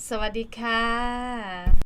สวัสดีค่ะ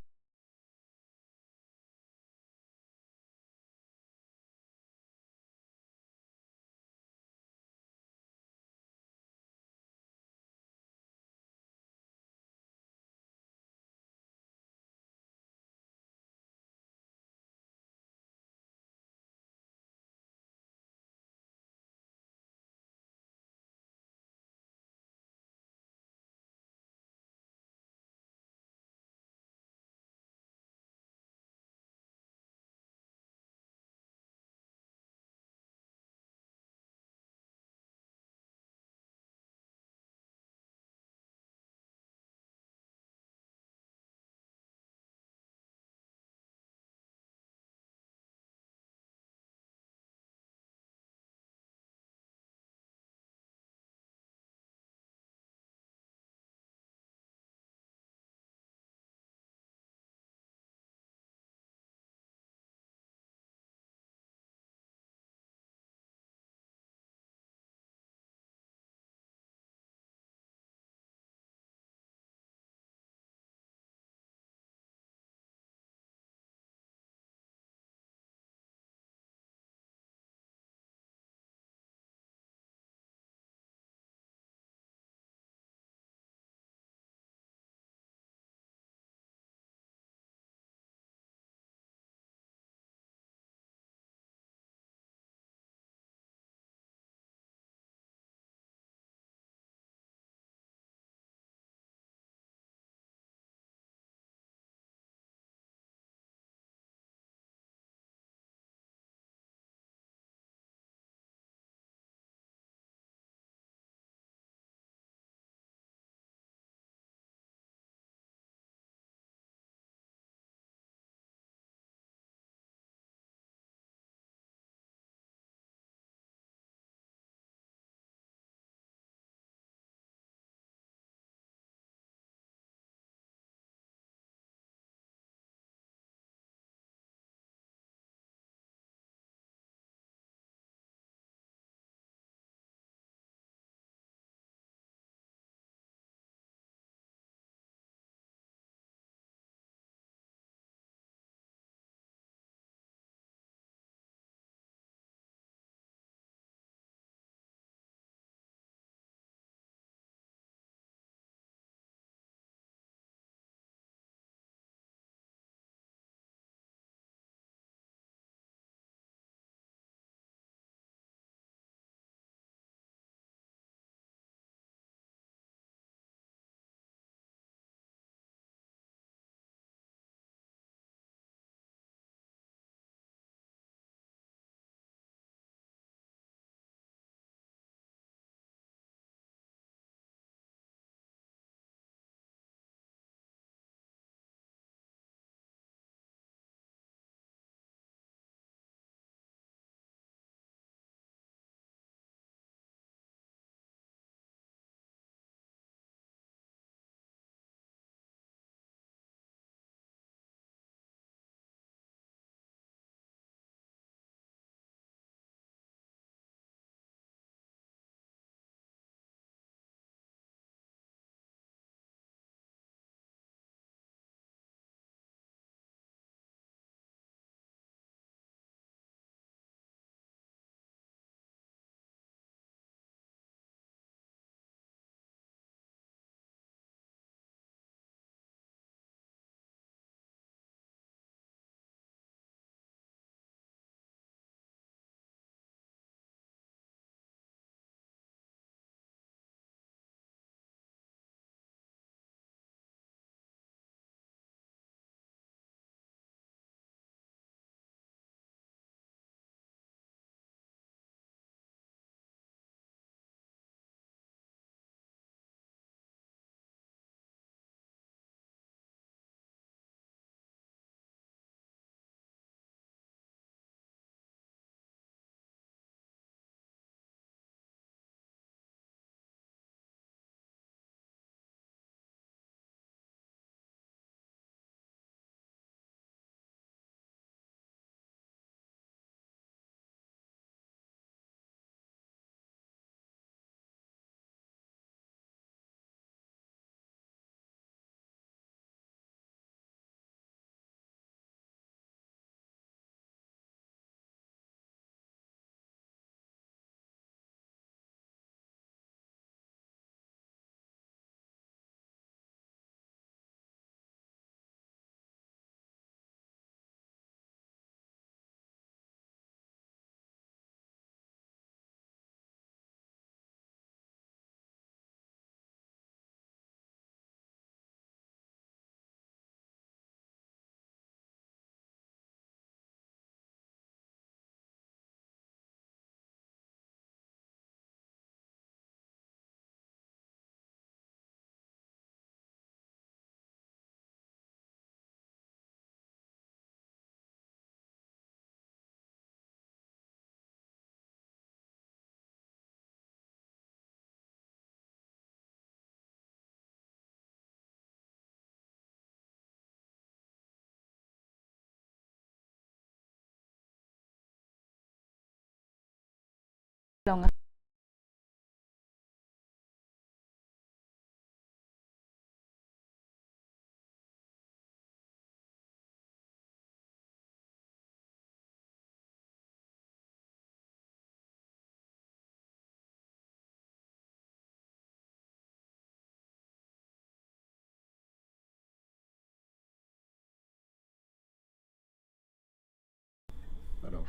ngaˬ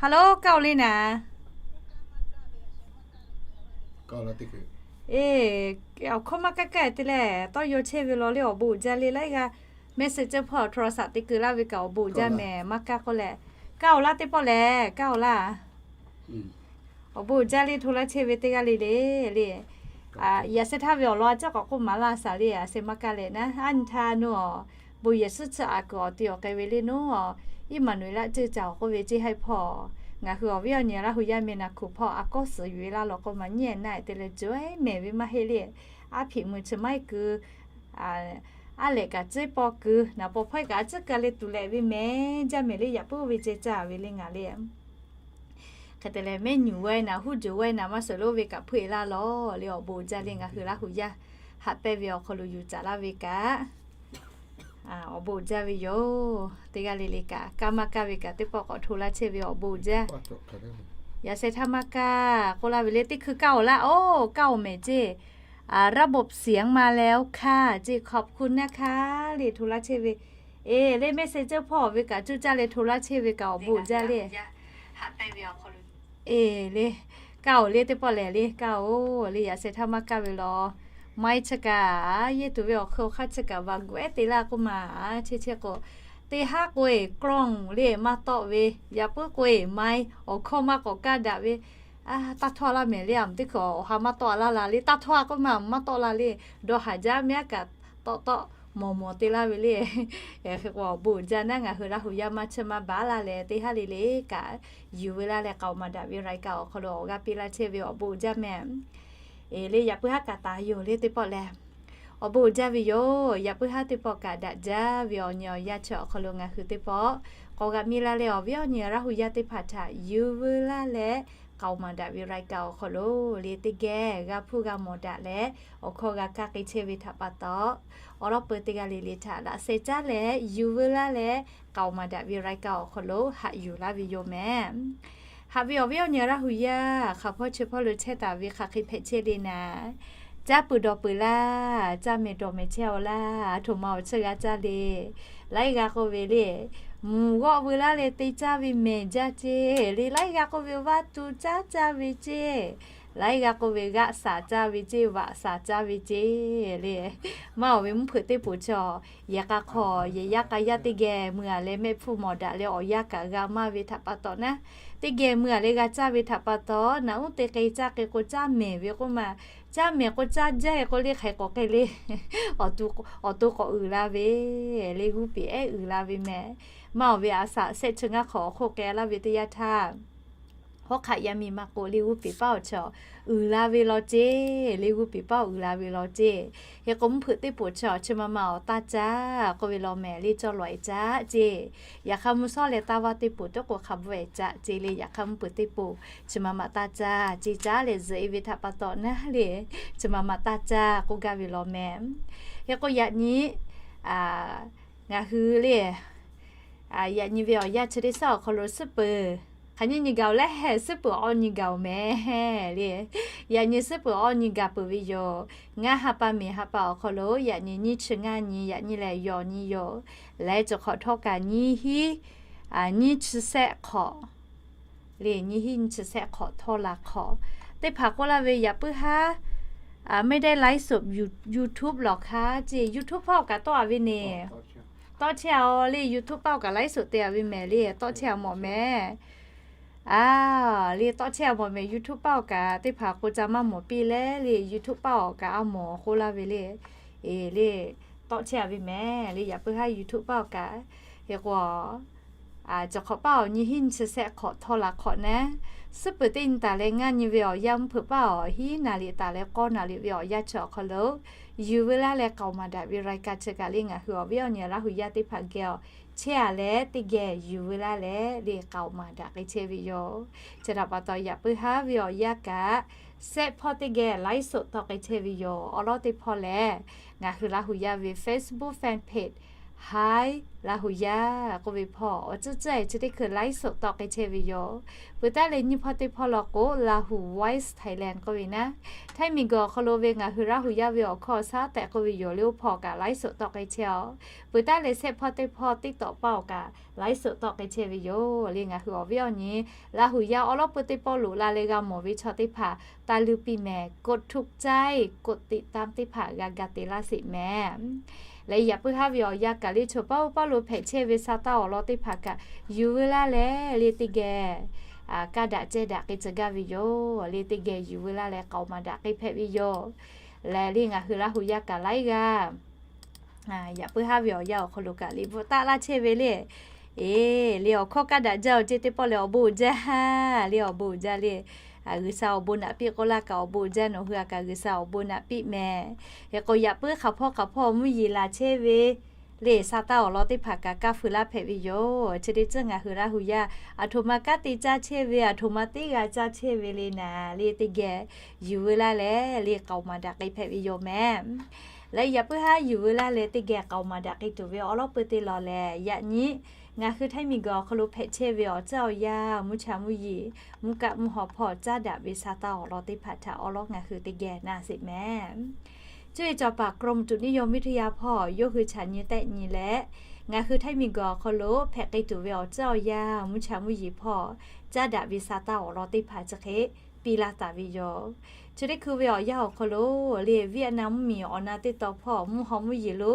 Hello, kaˇ oˬ le naˍ. Eˬ, awˬ hkawˇ maˇ kaˇ kaˇ te leh tawˇ yaw chehˇ ve law le, awˬ bon uiˍ jaˇ le. Laiˉ g'aˇ message hpawˇ โทรศัพท์ te keu laˇ ve kaꞈ awˬ bon uiˍ jaˇ mehˍ. Maˇ kaˇ k'oˆ leh, kaˇ oˬ laˇ teˇ pawˆ lehˬ, kaˇ oˬ laˇ. Awˬ bon uiˍ jaˇ le, hto laˇ chehˇ ve teˇ g'aˇ le le le. Yaꞈ sheh htaˇ ve awˬ lawn a ciˉ k'awꞈ k'oˆ maˍ laˇ shaˍ le, a sheh maˇ kaˇ leh naˉ, aˉ nyi htaˇ nawˬ bon yehˬ suhˉ chi a kuiˬ awˬ te awˬ k'ai ve le nawˬ, Iˉmaˍnuˍeˍlaˆ ceuˇ caˬ awˬ k'oˆ ve ceˇ haiˉ hpawˇ, ngaˬ hui awˬ viˉ awˬ nyi Laˇ hu yaˇ meh naˍ hkuˬ hpawˇ a kawˉ suhˍ yuˬ ve laˇ law k'o, maˇ nyi naˆ te leh cawehˇ mehˍ ve maˇ heˆ le. Aˉ hpiꞈ mui chi maˇ heˆ keu, aˉ lehꞈ kaꞈ ciˉ paw keu, naˍ paw hpawehˇ kaꞈ a ciˉ keu leh tuˬ leh ve mehˍ jaˇ mehˍ le. Yaꞈ puiˉ ve ceh caˇ ve le ngaˬ le. Hk'e te leh mehˆ nyuˬ g'aˇ naˍ, huˉ juˬ g'aˇ naˍ, maˇ suhˍ lo ve kaꞈ hpuˇ e laˇ law le. Awˬ bon uiˍ jaˇ le, ngaˬ hui Laˇ hu yaˇ haꞈ pehnˇ ve awˬ hk'aw lo yuˬ caˍ laˇ ve kaꞈ awˬ bon uiˍ jaˇ ve yoˬ. Teˇ g'aˇ le le kaꞈ, kaˇ maˇ kaˇ ve kaꞈ teˇ pawˆ k'awꞈ hto laˇ chehˇ ve awˬ bon uiˍ jaˇ. Yaꞈ sheh htaˇ maˇ kaˇ k'oˆ laˇ ve le, teˇ hkui kaˇ oˬ laˇ, oˇ kaˇ oˬ mehˍ ceˇ. ระบบเสียงมาแล้วค่ะ ceˇ, ขอบคุณนะคะ le hto laˇ chehˇ ve. Eˬ, le message hpawˇ ve kaꞈ cuˇ caˇ leh hto laˇ chehˇ ve kaꞈ awˬ bon uiˍ jaˇ le. Eˬ, le kaˇ oˬ le teˇ pawˆ lehˬ le, kaˇ oˬ le. Yaꞈ sheh htaˇ maˇ kaˇ ve law, maiˇ chi kaꞈ yeˇ tuˬ ve awˬ hk'eun awˬ hk'aˇ chi kaꞈ vaꞈ gu ehˉ te laˇ k'oˆ ma, chehˇ chehˇ k'o, teˇ haˉ k'o eˬ กล้อง le maˇ tawˆ ve, yaꞈ puiˉ k'o eˬ maiˇ awˬ hkawˇ maˇ k'awꞈ kaˇ daꞈ ve, taˇ htawˇ laˇ mehˍ le. Aˬ mvuhˇ teˇ hkui awˬ ha maˇ tawˆ laˇ la le, taˇ htawˇ a k'oˆ ma maˇ tawˆ la le. Dawˇ haˍ jaˇ mehˉ a kaꞈ tawˆ tawˆ mawˬ mawˬ te laˇ ve le. Hk'e k'o awˬ bon uiˍ jaˇ naˉ, ngaˬ hui Laˇ hu yaˇ maˇ chehˇ maˇ baˬ laˇ leh, teˇ haˉ le le kaꞈ yuˬ ve laˇ leh k'aoˍ maˍ daꞈ ve รายการ awˬ hk'aw lo awˬ g'aˇ piˇ laˇ chehˇ ve awˬ bon uiˍ jaˇ mehˍ. Eˬ, le yaꞈ puiˉ haˉ kaꞈ taˍ yoˬ le teˇ pawˆ lehˬ, awˬ bon uiˍ jaˇ ve yoˬ. Yaꞈ puiˉ haˉ teˇ pawˆ kaꞈ daꞈ jaˇ ve awˬ nyi awˬ yanˇ chi awˬ hk'aw lo ngaˬ hui teˇ pawˆ k'awꞈ g'aꞈ miˇ laˇ leh, awˬ viˉ awˬ nyi Laˇ hu yaˇ teˇ hpaˍ htaꞈ yuˬ ve laˇ leh k'aoˍ maˍ daꞈ ve รายการ awˬ hk'aw lo le teˇ geh g'a hpuˇ g'a mawˬ daꞈ leh, awˬ hkawˇ g'a kaˇ k'ai chehˇ ve htaꞈ pa taw, awˬ lawn peu teˇ g'aˇ le le htaꞈ laꞈ sheh caˉ leh yuˬ ve laˇ leh k'aoˍ maˍ daꞈ ve รายการ awˬ hk'aw lo haꞈ yuˬ laˇ ve yoˬ mehˍ. Haꞈ ve awˬ viˉ awˬ nyi Laˇ hu yaˇ hk'aˬ hpawˇ chi hpawˇ lo chehˇ taˍ ve hk'aˬ hk'e hpehꞈ chehˇ le naˍ, caˇ peuˬ dawˬ peuˬ laˇ, caˇ mehˍ dawˬ mehˍ chehˇ aw laˇ, a htoꞈ ma awˬ chi g'a caˇ le. Laiˉ g'aˇ k'oˆ ve le, mvuhˬ g'awˆ veu laˇ leh te caˇ ve mehˍ jaˇ ceˇ le. Laiˉ g'aˇ k'oˆ ve vaˇ tu caˇ caˇ ve ceˇ. Laiˉ g'aˇ k'oˆ ve g'aˆ saˍ caˇ ve ceˇ, vaꞈ saˍ caˇ ve ceˇ le. Maˇ awˬ ve mvuhˇ hpeuꞈ teˇ poˍ chi, yehˬ k'a hk'aw yehˬ yaˇ k'a yaˇ teˇ geh mui a leh mehˆ hpfuhˇ mawˬ daꞈ leh awˬ yanˇ kaꞈ g'a maˇ ve htaꞈ pa taw naˉ, teˇ geh mui a leh g'a caˇ ve htaꞈ pa taw, naꞈ uˉ te k'ai caˇ k'ai k'o caˇ mehˍ ve k'oˆ ma, caˇ mehˍ k'o caˇ jaˇ e k'o le hk'aiˬ k'awꞈ k'ai le. Awˬ to k'awꞈ uiˍ la ve le, g'uˇ peˍ ehˉ uiˍ la ve mehˍ. Maˇ awˬ ve a shaꞈ shehˆ chi ngaˇ hk'awꞈ awˬ hk'oˆ k'ai laˇ ve teˇ yanˇ htaˇ, hawˉ hk'aˆ yaˇ miˇ maˇ k'o le, g'uˇ peˍ paˉ awˬ chi uiˍ la ve law ceˇ le, g'uˇ peˍ paˉ uiˍ la ve law ceˇ. Hk'e k'o mvuhˇ hpeuꞈ teˇ poˍ chi awˬ chi ma ma awˬ taˇ caˇ k'oˆ ve law mehˍ le, cawˇ lawꞈ e caˇ ceˇ. Yaꞈ hk'aˇ mvuhˇ shawˉ leh taˇ vaˇ teˇ poˍ tawˇ k'o hk'a bvuhꞈ e caˇ ceˇ le. Yaꞈ hk'aˇ mvuhˇ hpeuꞈ teˇ poˍ chi ma ma taˇ caˇ ceˇ, caˇ leh zuhꞈ e ve htaꞈ pa taw naˉ le, chi ma ma taˇ caˇ k'oˆ gaˇ ve law mehˍ. Hk'e k'o yaꞈ nyi ngaˬ hui le, yaꞈ nyi ve awˬ yanˇ chi teˇ shaˉ awˬ hk'aw lo suhˉ peuˬ hk'aˬ nyi nyi gaˬ oˬ leh, suhˉ peuˬ awˬ nyi gaˬ oˬ mehˍ le. Yaꞈ nyi suhˉ peuˬ awˬ nyi gaˬ peuˬ ve yoˬ. Ngaˇ ha pa miˬ ha pa awˬ hk'aw lo yaꞈ nyi nyiˇ chi ngaˇ nyi, yaꞈ nyi lehˬ yawˬ nyi yoˬ. Leh cawˬ hk'awꞈ htawˇ kaꞈ nyiˇ hinˉ, nyiˇ chi shehˆ hk'awꞈ le, nyiˇ hinˉ nyiˇ chi shehˆ hk'awꞈ htawˇ la hk'awꞈ. Teˇ hpaˍ k'oˆ laˇ ve yaꞈ puiˉ haˉ ไม่ได้ไลฟ์สด YouTube เหรอคะ ceˇ. YouTube paˉ awˬ kaꞈ tawˆ a ve neˬ, tawˆ chehˇ a le. YouTube paˉ awˬ kaꞈ ไลฟ์สด te a ve mehˍ le, tawˆ chehˇ a mawˬ mehˍ. A le, tawˆ chehˇ a mawˬ mehˍ. YouTube paˉ awˬ kaꞈ teˇ hpaˍ k'o ca maˇ mawˬ piˇ leh le, YouTube paˉ awˬ kaꞈ a mawˬ k'oˆ laˇ ve le. Eˬ le, tawˆ chehˇ a ve mehˍ le. Yaꞈ puiˉ haˉ YouTube paˉ awˬ kaꞈ hk'e k'o cawˬ hk'awꞈ paˉ awˬ nyiˇ hinˉ nyiˇ chi shehˆ hk'awꞈ htawˇ la hk'awꞈ naˉ, suhˉ peuˬ teˇ nyi taˍ leh ngaˇ nyi ve awˬ yanˇ mvuhˇ hpeuꞈ paˉ awˬ hinˉ naˍ riˍ taˍ leh k'awˇ naˍ riˍ ve awˬ yanˇ chi awˬ hk'aw lo yuˬ veu laˇ leh k'aoˍ maˍ daꞈ ve รายการ chi kaꞈ le ngaˬ hui awˬ viˉ awˬ nyi Laˇ hu yaˇ teˇ hpaˍ geh awˬ chehˇ-a leh teˇ geh yuˬ veu laˇ leh le k'aoˍ maˍ daꞈ k'ai chehˇ ve yoˬ. Chi htaꞈ pa taw yaꞈ puiˉ haˉ ve awˬ yanˇ kaꞈ, sehˆ hpawˇ teˇ geh ไลฟ์สด tawˆ k'ai chehˇ ve yoˬ. Awˉ lawˉ teˇ hpawˇ lehˬ, ngaˬ hui Laˇ hu yaˇ ve Facebook fan page Hi Laˇ hu yaˇ k'oˆ ve hpawˇ awˬ tcuhˉ tcuhˉ-e chi teˇ hkui ไลฟ์สด tawˆ k'ai chehˇ ve yoˬ. Peuˬ taˉ leh nyiˇ hpawˇ teˇ hpawˇ law k'o, Lahu Voice Thailand k'oˆ ve naˉ, Htaiˇ miˬguiˬ awˬ hk'aw lo ve ngaˬ hui Laˇ hu yaˇ ve awˬ hkawˇ awˬ shaˉ tehꞈ k'oˆ ve yoˬ le, oˇ hpawˇ kaꞈ ไลฟ์สด tawˆ k'ai chehˇ-oˬ. Peuˬ taˉ leh sehˆ hpawˇ teˇ hpawˇ TikTok paˇ awˬ kaꞈ ไลฟ์สด tawˆ k'ai chehˇ ve yoˬ le. Ngaˬ hui awˬ viˉ awˬ nyi Laˇ hu yaˇ awˉ lawˉ peu teˇ pawˆ loꞈ la leh g'a mawˬ ve chaw teˇ hpaˍ, taˇ luˇ piˇ mehˍ, กดถูกใจ กดติดตาม teˇ hpaˍ g'a ga te laˇ sheˍ mehˍ. Leh yaꞈ puiˉ haˉ ve awˬ yanˇ kaꞈ le, choˬ paˇ oˇ paˇ lo hpehꞈ chehˇ ve sa taˇ awˬ lawn teˇ hpaˍ kaꞈ yuˬ veu laˇ leh le teˇ geh kaˇ daꞈ cehˇ daꞈ k'ai tcuh gaˇ ve yoˬ le. Teˇ geh yuˬ veu laˇ leh k'aoˍ maˍ daꞈ k'ai hpehꞈ ve yoˬ. Leh le ngaˬ hui Laˇ hu yaˇ kaꞈ laiˉ g'aˇ yaꞈ puiˉ haˉ ve awˬ yanˇ awˬ hk'aw lo kaꞈ le bvuhꞈ taˆ laˇ chehˇ ve le. Eˬ, le awˬ hkawˇ kaˇ daꞈ jaˇ-oˬ ceˇ, teˇ pawˆ lehˬ awˬ bon uiˍ jaˇ ha, le awˬ bon uiˍ jaˇ le. G'uiˬsha awˬ bon naꞈ piˇ k'oˆ laˇ kaꞈ awˬ bon uiˍ jaˇ, nawˬ hui a kaꞈ G'uiˬsha awˬ bon naꞈ piˇ mehˍ. Hk'e k'o yaꞈ puiˉ hk'aˬ hpawˇ hk'aˬ hpawˇ mvuhˇ yeˬ laˬ chehˇ ve le sa taˇ awˬ lawn teˇ hpaˍ kaꞈ kaˇ feu laˇ hpehꞈ ve yoˬ. Chi teˇ ceuˬ ngaˬ hui Laˇ hu yaˇ aˬ htoꞈ ma kanˉ te caˇ chehˇ ve, aˬ htoꞈ ma teˇ g'a caˇ chehˇ ve le naˍ le teˇ geh yuˬ veu laˇ leh le k'aoˍ maˍ daꞈ k'ai hpehꞈ ve yoˬ mehˍ. Leh yaꞈ puiˉ haˉ yuˬ veu laˇ leh teˇ geh k'aoˍ maˍ daꞈ k'ai tuˬ ve awˉ lawˉ peu teˇ lawn lehˬ, yaꞈ nyi ngaˬ hui Htaiˇ miˬguiˬ awˬ hk'aw lo hpehꞈ chehˇ ve awˬ tcuhˉ awˬ yanˇ, mvuhˇ cha mvuhˇ yeˬ, mvuhˇ kaˆ mvuhˇ haw hpawˇ caˉ daꞈ ve sa taˇ awˬ lawn teˇ hpaˍ htaꞈ awˉ lawˉ ngaˬ hui teˇ geh na sheˍ mehˍ. Cuˇ yiˍ cawˬ paˍ กรมอุตุนิยมวิทยา hpawˇ yawˇ hui chaꞈ nyi tehˆ nyi leh, ngaˬ hui Htaiˇ miˬguiˬ awˬ hk'aw lo hpehꞈ k'ai tuˬ ve awˬ tcuhˉ awˬ yanˇ, mvuhˇ cha mvuhˇ yeˬ hpawˇ caˉ daꞈ ve sa taˇ awˬ lawn teˇ hpaˍ chi hk'e piˇ laˇ taˍ ve yoˬ. Chi teˇ hkui ve awˬ yanˇ awˬ hk'aw lo le Vietnam mvuhˇmiˬ awˬ na teˇ taw hpawˇ mvuhˇ haw mvuhˇ yeˬ lo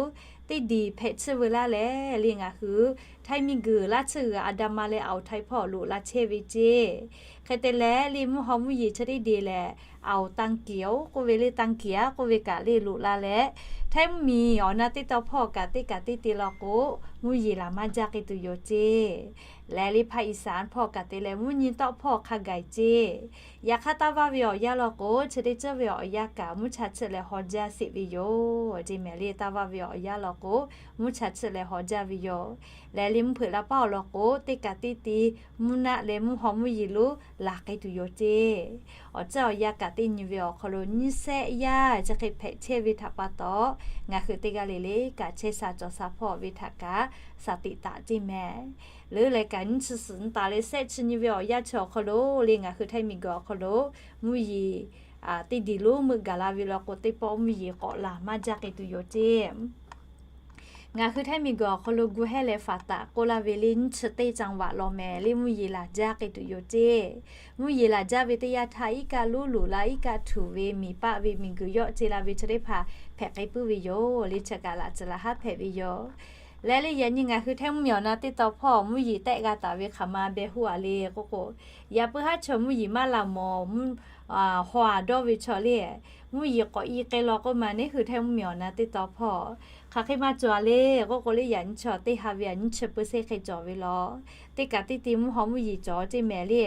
teˇ diˬ hpehꞈ tsuhˇ veu laˇ leh le ngaˬ hui Htaiˇ miˬguiˬ laˇ tsuhˇ g'uiˬ Andaman leh Awˬ Htaiˇ hpawˇ loꞈ la chehˇ ve ceˇ. Hk'e te leh le mvuhˇ haw mvuhˇ yeˬ chi teˇ diˬ lehˬ, Awˬ ตางเกียว k'oˆ ve le, ตางเกียว k'oˆ ve kaꞈ le loꞈ la leh, Htaiˇ mvuhˇmiˬ awˬ na teˇ taw hpawˇ kaꞈ teˇ kaꞈ teˇ te law k'o, mvuhˇ yeˬ laˬ maˇ jaˇ k'ai tuˬ yoˬ ceˇ. Leh le ภาคอีสาน hpawˇ kaꞈ te leh mvuhˇ nyi tawˆ hpawˇ hk'a gaˬ ceˇ. Yaꞈ hk'aˇ taˇ vaˇ ve awˬ yanˇ law k'o, chi teˇ ceuˬ ve awˬ yanˇ kaꞈ mvuhˇ cha tsuhˇ leh haw jaˇ sheˍ ve yoˬ ceˇ mehˍ le. Taˇ vaˇ ve awˬ yanˇ law k'o, mvuhˇ cha tsuhˇ leh haw jaˇ ve yoˬ. Leh le mvuhˇ hpeuꞈ la paˉ awˬ lawn k'o, teˇ kaꞈ teˇ te mvuhˇ naˆ leh mvuhˇ haw mvuhˇ yeˬ lo laˬ k'ai tuˬ yoˬ ceˇ. Awˬ tcuhˉ awˬ yanˇ kaꞈ teˇ nyi ve awˬ hk'aw lo nyiˇ sehˆ yaˇ chi hk'e hpehꞈ chehˇ ve htaꞈ pa taw, ngaˬ hui teˇ g'aˇ le le kaꞈ chehˇ sha cawˬ sha hpawˇ ve htaꞈ kaꞈ shaˍ tiꞈ taˍ ceˇ mehˍ. Leuˉ leh kaꞈ nyiˇ chi suhˍ nyi taˍ leh sehˆ chi nyi ve awˬ yanˇ chi awˬ hk'aw lo le ngaˬ hui Htaiˇ miˬguiˬ awˬ hk'aw lo mvuhˇ yeˬ teˇ diˬ lonˉ meuˆ gaˬ la ve law k'o, teˇ pawˆ mvuhˇ yeˬ k'awꞈ laˬ maˇ jaˇ k'ai tuˬ yoˬ ceˇ. Ngaˬ hui Htaiˇ miˬguiˬ awˬ hk'aw lo gu hehˇ leh faˍ taˍ k'oˆ laˇ ve le nyiˇ chi teˇ จังหวัด law mehˍ le mvuhˇ yeˬ laˬ jaˇ k'ai tuˬ yoˬ ceˇ. Mvuhˇ yeˬ laˬ jaˇ ve teˇ yanˇ htaˇ iˉ kaˆ lonˉ loꞈ la, iˉ kaˆ htuˬ ve miˬ paˆ ve miˬguiˬ yawˆ ce la ve chi teˇ hpaˍ hpehꞈ k'ai puiˉ ve yoˬ le. Chi kaꞈ laꞈ tcuhˍ laꞈ haˉ hpehꞈ ve yoˬ. Leh le yaꞈ nyi ngaˬ hui Htaiˇ mvuhˇmiˬ awˬ na teˇ taw hpawˇ mvuhˇ yeˬ tehˆ g'a taˍ ve hk'aˬ ma beh huˆ a le k'oˆ k'o, yaꞈ puiˉ haˉ chaw mvuhˇ yeˬ maˇ laˬ mawˬ, haw a dawˇ ve chaw le, mvuhˇ yeˬ k'awꞈ i k'ai law k'oˆ ma neˉ hui Htaiˇ mvuhˇmiˬ awˬ na teˇ taw hpawˇ hk'aˬ hk'e maˇ cawˬ a le k'oˆ k'o le, yaꞈ nyi chaw teˇ ha ve a nyiˇ chi เปอร์เซ็นต์ hk'e cawˬ ve law. Teˇ kaꞈ teˇ te mvuhˇ haw mvuhˇ yeˬ cawˬ ceˇ mehˍ le.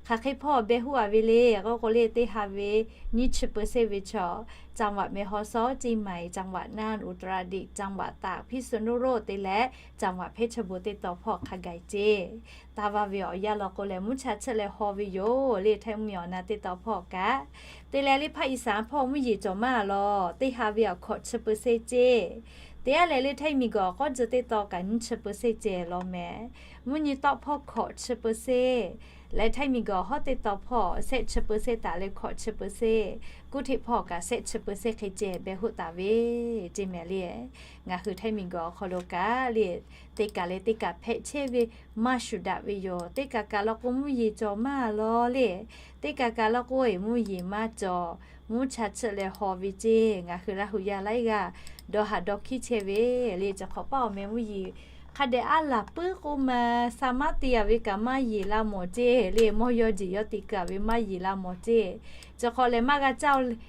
Hk'aˬ hk'e hpawˇ beh huˆ a ve le k'oˆ k'o le, teˇ ha ve nyiˇ chi เปอร์เซ็นต์ ve chaw จังหวัดแม่ฮ่องสอน เชียงใหม่ จังหวัดน่าน อุตรดิตถ์ จังหวัดตาก พิษณุโลก te leh จังหวัดเพชรบูรณ์ teˇ taw hpawˇ hk'a gaˬ ceˇ. Taˇ vaˇ ve awˬ yanˇ law k'o lehˬ mvuhˇ cha tsuhˇ leh haw ve yoˬ le Htaiˇ mvuhˇmiˬ awˬ na teˇ taw hpawˇ kaꞈ. Te leh le ภาคอีสาน hpawˇ mvuhˇ yeˬ cawˬ maˇ a law, teˇ ha ve awˬ hkawꞈ chi เปอร์เซ็นต์ ceˇ. Te a leh le Htaiˇ miˬguiˬ awˬ k'awˉ tcuh teˇ taw kaꞈ nyiˇ chi เปอร์เซ็นต์ ceˇ law mehˍ. Mvuhˇ nyi tawˆ hpawˇ hkawꞈ chi เปอร์เซ็นต์ leh Htaiˇ miˬguiˬ awˬ hawˉ teˇ taw hpawˇ sehˆ chi เปอร์เซ็นต์ taˍ leh hkawꞈ chi เปอร์เซ็นต์, kuˇ hteꞈ hpawˇ kaꞈ sehˆ chi เปอร์เซ็นต์ hk'e ceh beh hoˆ taˍ ve ceˇ mehˍ le. Ngaˬ hui Htaiˇ miˬguiˬ awˬ hk'aw lo kaꞈ le, teˇ kaˬ leh teˇ kaˬ hpehꞈ chehˇ ve maˇ shuˍ daꞈ ve yoˬ. Teˇ kaˬ kaˬ law k'o mvuhˇ yeˬ cawˬ maˇ a law le. Teˇ kaˬ kaˬ law k'o eˬ mvuhˇ yeˬ maˇ cawˬ, mvuhˇ cha tsuhˇ leh haw ve ceˇ. Ngaˬ hui Laˇ hu yaˇ laiˉ g'aˇ dawˇ haˍ dawˇ hkiˉ chehˇ ve le. Chi hk'awꞈ paˆ awˬ meh mvuhˇ yeˬ hk'a dehꞈ aˉ laˬ puiˉ k'oˆ ma, sa maˉ te a ve kaꞈ maˇ yeˬ la mawˬ ceˇ le. Mawˇ yawˇ jeˬ yawˇ te kaꞈ ve maˇ yeˬ la mawˬ ceˇ. Chi hk'awꞈ lehˬ maˇ g'a caˇ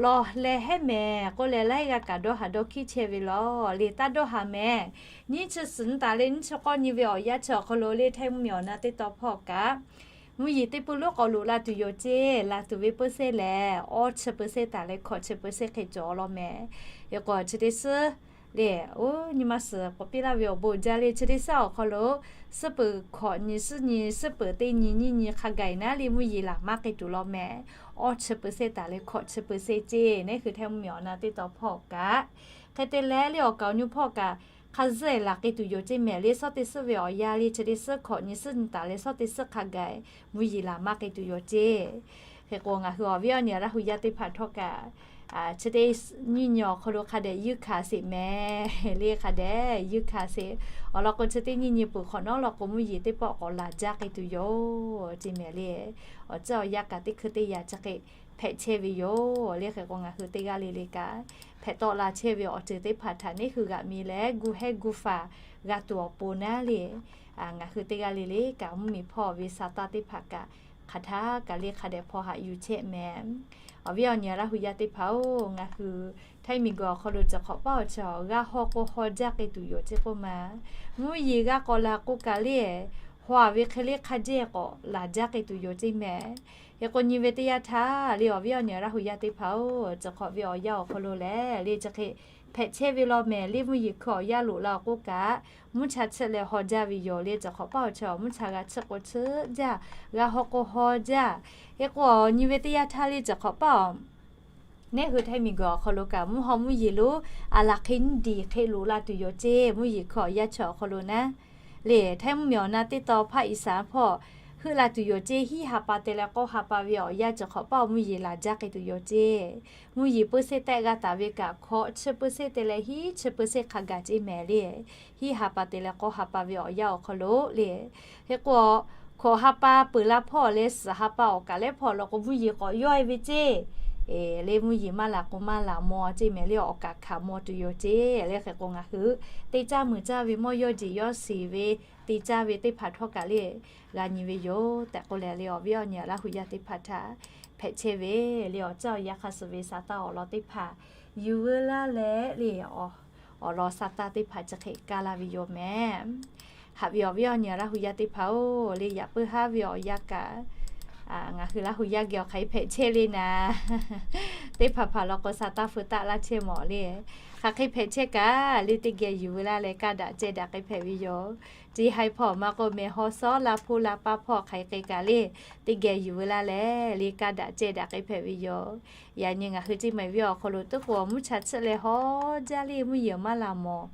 law leh hehˉ mehˍ k'oˆ leh laiˉ g'aˇ kaꞈ dawˇ haˍ dawˇ hkiˉ chehˇ ve law le. Taˇ dawˇ haˍ mehˍ. Nyiˇ chi suhˍ nyi taˍ leh nyiˇ chi k'awˇ nyi ve awˬ yanˇ chi awˬ hk'aw lo le Htaiˇ mvuhˇmiˬ awˬ na teˇ taw hpawˇ kaꞈ mvuhˇ yeˬ teˇ pui lonˉ k'awꞈ loꞈ la tuˬ yoˬ ceˇ. Laˬ tuˬ ve เปอร์เซ็นต์ lehˬ awˇ chi เปอร์เซ็นต์ taˍ leh hkawꞈ chi เปอร์เซ็นต์ hk'e cawˬ law mehˍ. Eˬ k'o chi teˇ suhˉ Le, oˇ nyi ma suhˍ k'awꞈ piˇ laˇ ve awˬ bon jaˇ le. Chi teˇ suhˉ awˬ hk'aw lo suhˉ peuˬ hkawꞈ nyi suhˉ nyi, suhˉ peuˬ teˇ nyi nyiˇ nyi hk'a gaˬ e naˉ le mvuhˇ yeˬ laˬ maˇ k'ai tuˬ law mehˍ. Awˇ chi เปอร์เซ็นต์ taˍ leh hkawꞈ chi เปอร์เซ็นต์ ceˇ, neˉ hui Htaiˇ mvuhˇmiˬ awˬ na teˇ taw hpawˇ kaꞈ hk'e te leh le awˬ kaˍ awˬ nu hpawˇ kaꞈ hk'a zuhˆ e laˬ k'ai tuˬ yoˬ ceˇ mehˍ le. Suhˉ teˇ suhˉ ve awˬ yanˇ le chi teˇ suhˉ hkawꞈ nyi suhˉ nyi taˍ leh suhˉ teˇ suhˉ hk'a gaˬ e mvuhˇ yeˬ laˬ maˇ k'ai tuˬ yoˬ ceˇ. Hk'e k'o ngaˬ hui awˬ viˉ awˬ nyi Laˇ hu yaˇ teˇ hpaˍ htawˇ kaꞈ chi teˇ nyiˇ nyi awˬ hk'aw lo hk'a dehꞈ yuˇ hkanˍ sheˍ mehˍ le. Hk'a dehꞈ yuˇ hkanˍ sheˍ. Awˬ lawn k'o chi teˇ nyiˇ nyi peuˬ hk'awꞈ nawˉ law k'o mvuhˇ yeˬ teˇ pawˆ k'awꞈ laˬ jaˇ k'ai tuˬ yoˬ ceˇ mehˍ le. Awˬ tcuhˉ awˬ yanˇ kaꞈ teˇ hkui teˇ yanˇ chi hk'e hpehꞈ chehˇ ve yoˬ le. Hk'e k'o ngaˬ hui teˇ g'aˇ le le kaꞈ hpehꞈ tawˆ la chehˇ ve awˬ ceuˬ teˇ hpaˍ htaꞈ neˉ hui g'aꞈ mi leh gu hehˉ gu faˍ g'a tuˬ awˬ pon naˉ le, ngaˬ hui teˇ g'aˇ le le kaꞈ mvuhˇmiˬ hpawˇ ve sa tanˇ teˇ hpaˍ kaꞈ hk'aˬ htaˇ kaꞈ le hk'a dehꞈ hpaw haꞈ yuˬ chehˇ mehˍ. Awˬ viˉ awˬ nyi Laˇ hu yaˇ teˇ hpaˍ-oˬ, ngaˬ hui Htaiˇ miˬguiˬ awˬ hk'aw lo cawˬ hk'awꞈ paˇ awˬ chi awˬ g'aˇ haw k'o haw jaˇ k'ai tuˬ yoˬ ceˇ k'oˆ ma. Mvuhˇ yeˬ g'a k'awꞈ laˬ k'o kaꞈ le, haw a ve hk'e le hk'a jehˇ k'awꞈ laˬ jaˇ k'ai tuˬ yoˬ ceˇ mehˍ. Hk'e k'o nyi ve teˇ yanˇ htaˇ le awˬ viˉ awˬ nyi Laˇ hu yaˇ teˇ hpaˍ-oˬ, cawˬ hk'awꞈ ve awˬ yanˇ awˬ hk'aw lo lehˬ le chi hk'e hpehꞈ chehˇ ve law mehˍ le. Mvuhˇ yeˬ hkui awˬ yanˇ loꞈ la awˬ k'oˆ kaꞈ mvuhˇ cha chiˆ leh haw jaˇ ve yoˬ le. Cawˬ hk'awꞈ paˇ awˬ chi awˬ mvuhˇ cha g'a chiˆ k'o chiˆ jaˇ, g'a haw k'o haw jaˇ. Hk'e k'o nyi ve teˇ yanˇ htaˇ le cawˬ hk'awꞈ paˇ awˬ neˉ hui Htaiˇ miˬguiˬ awˬ hk'aw lo kaꞈ mvuhˇ haw mvuhˇ yeˬ lo a laˬ hk'e nyiˇ diˬ hk'e loꞈ la tuˬ yoˬ ceˇ. Mvuhˇ yeˬ hkui awˬ yanˇ chi awˬ hk'aw lo naˉ le Htaiˇ mvuhˇmiˬ awˬ na teˇ taw hpaˇ Iˉsaˍ hpawˇ heuˆ la tuˬ yoˬ ceˇ. Hiˉ ha pa te leh k'awˇ ha pa ve awˬ yanˇ cawˬ hk'awꞈ paˇ awˬ mvuhˇ yeˬ laˬ jaˇ k'ai tuˬ yoˬ ceˇ. Mvuhˇ yeˬ เปอร์เซ็นต์ tehˆ g'a taˍ ve kaꞈ hkawꞈ chi เปอร์เซ็นต์ te leh hiˉ chi เปอร์เซ็นต์ hk'a gaˬ ceˇ mehˍ le. Hiˉ ha pa te leh k'awˇ ha pa ve awˬ yanˇ awˬ hk'aw lo le. Hk'e k'o hkawꞈ ha pa peuˬ la hpawˇ leh suhˍ ha pa awˬ kaˬ lehˉ hpawˇ law k'o mvuhˇ yeˬ k'awꞈ yawˇ e ve ceˇ. Le mvuhˇ yeˬ maˇ laˬ k'o maˇ laˬ maw ceˇ mehˍ le. Awˬ kaˍ hkanˍ maw tuˬ yoˬ ceˇ le. Hk'e k'o ngaˬ hui te caˇ meuˍ caˇ ve mawˇ yawˇ jeˬ yawˇ shiˍ ve te caˇ ve teˇ hpaˍ htawˇ kaꞈ le g'a nyi ve yoˬ tehꞈ k'oˆ leh le awˬ viˉ awˬ nyi Laˇ hu yaˇ teˇ hpaˍ htaꞈ hpehꞈ chehˇ ve le awˬ tcuhˉ awˬ yanˇ hk'a suh ve sa tanˇ awˬ lawn teˇ hpaˍ yuˬ veu laˇ leh le awˬ lawn sa tanˇ teˇ hpaˍ chi hk'e kaˇ laˇ ve yoˬ mehˍ. Haꞈ ve awˬ viˉ awˬ nyi Laˇ hu yaˇ teˇ hpaˍ-oˬ, le yaꞈ puiˉ haˉ ve awˬ yanˇ kaꞈ ngaˬ hui Laˇ hu yaˇ geh awˬ hk'aˬ hk'e hpehꞈ chehˇ le naˍ, teˇ hpaˍ hpaˍ law k'o sa tanˇ feu taˆ laˇ chehˇ mawˬ le. Hk'aˬ hk'e hpehꞈ chehˇ kaꞈ le teˇ geh yuˬ veu laˇ leh kaˇ daꞈ ceh daꞈ k'ai hpehꞈ ve yoˬ. Ceˇ haiˬ hpawˇ maˇ k'oˆ mehˬ haw sawˉ la hpuˇ la paˇ hpawˇ hk'aˬ hk'e kaꞈ le teˇ geh yuˬ veu laˇ leh le kaˇ daꞈ ceh daꞈ k'ai hpehꞈ ve yoˬ. Yaꞈ nyi ngaˬ hui ceˇ mehˍ ve awˬ hk'aw lo tuˉ k'o mvuhˇ cha chiˆ leh haw jaˇ le mvuhˇ yeˬ maˇ laˬ mawˬ.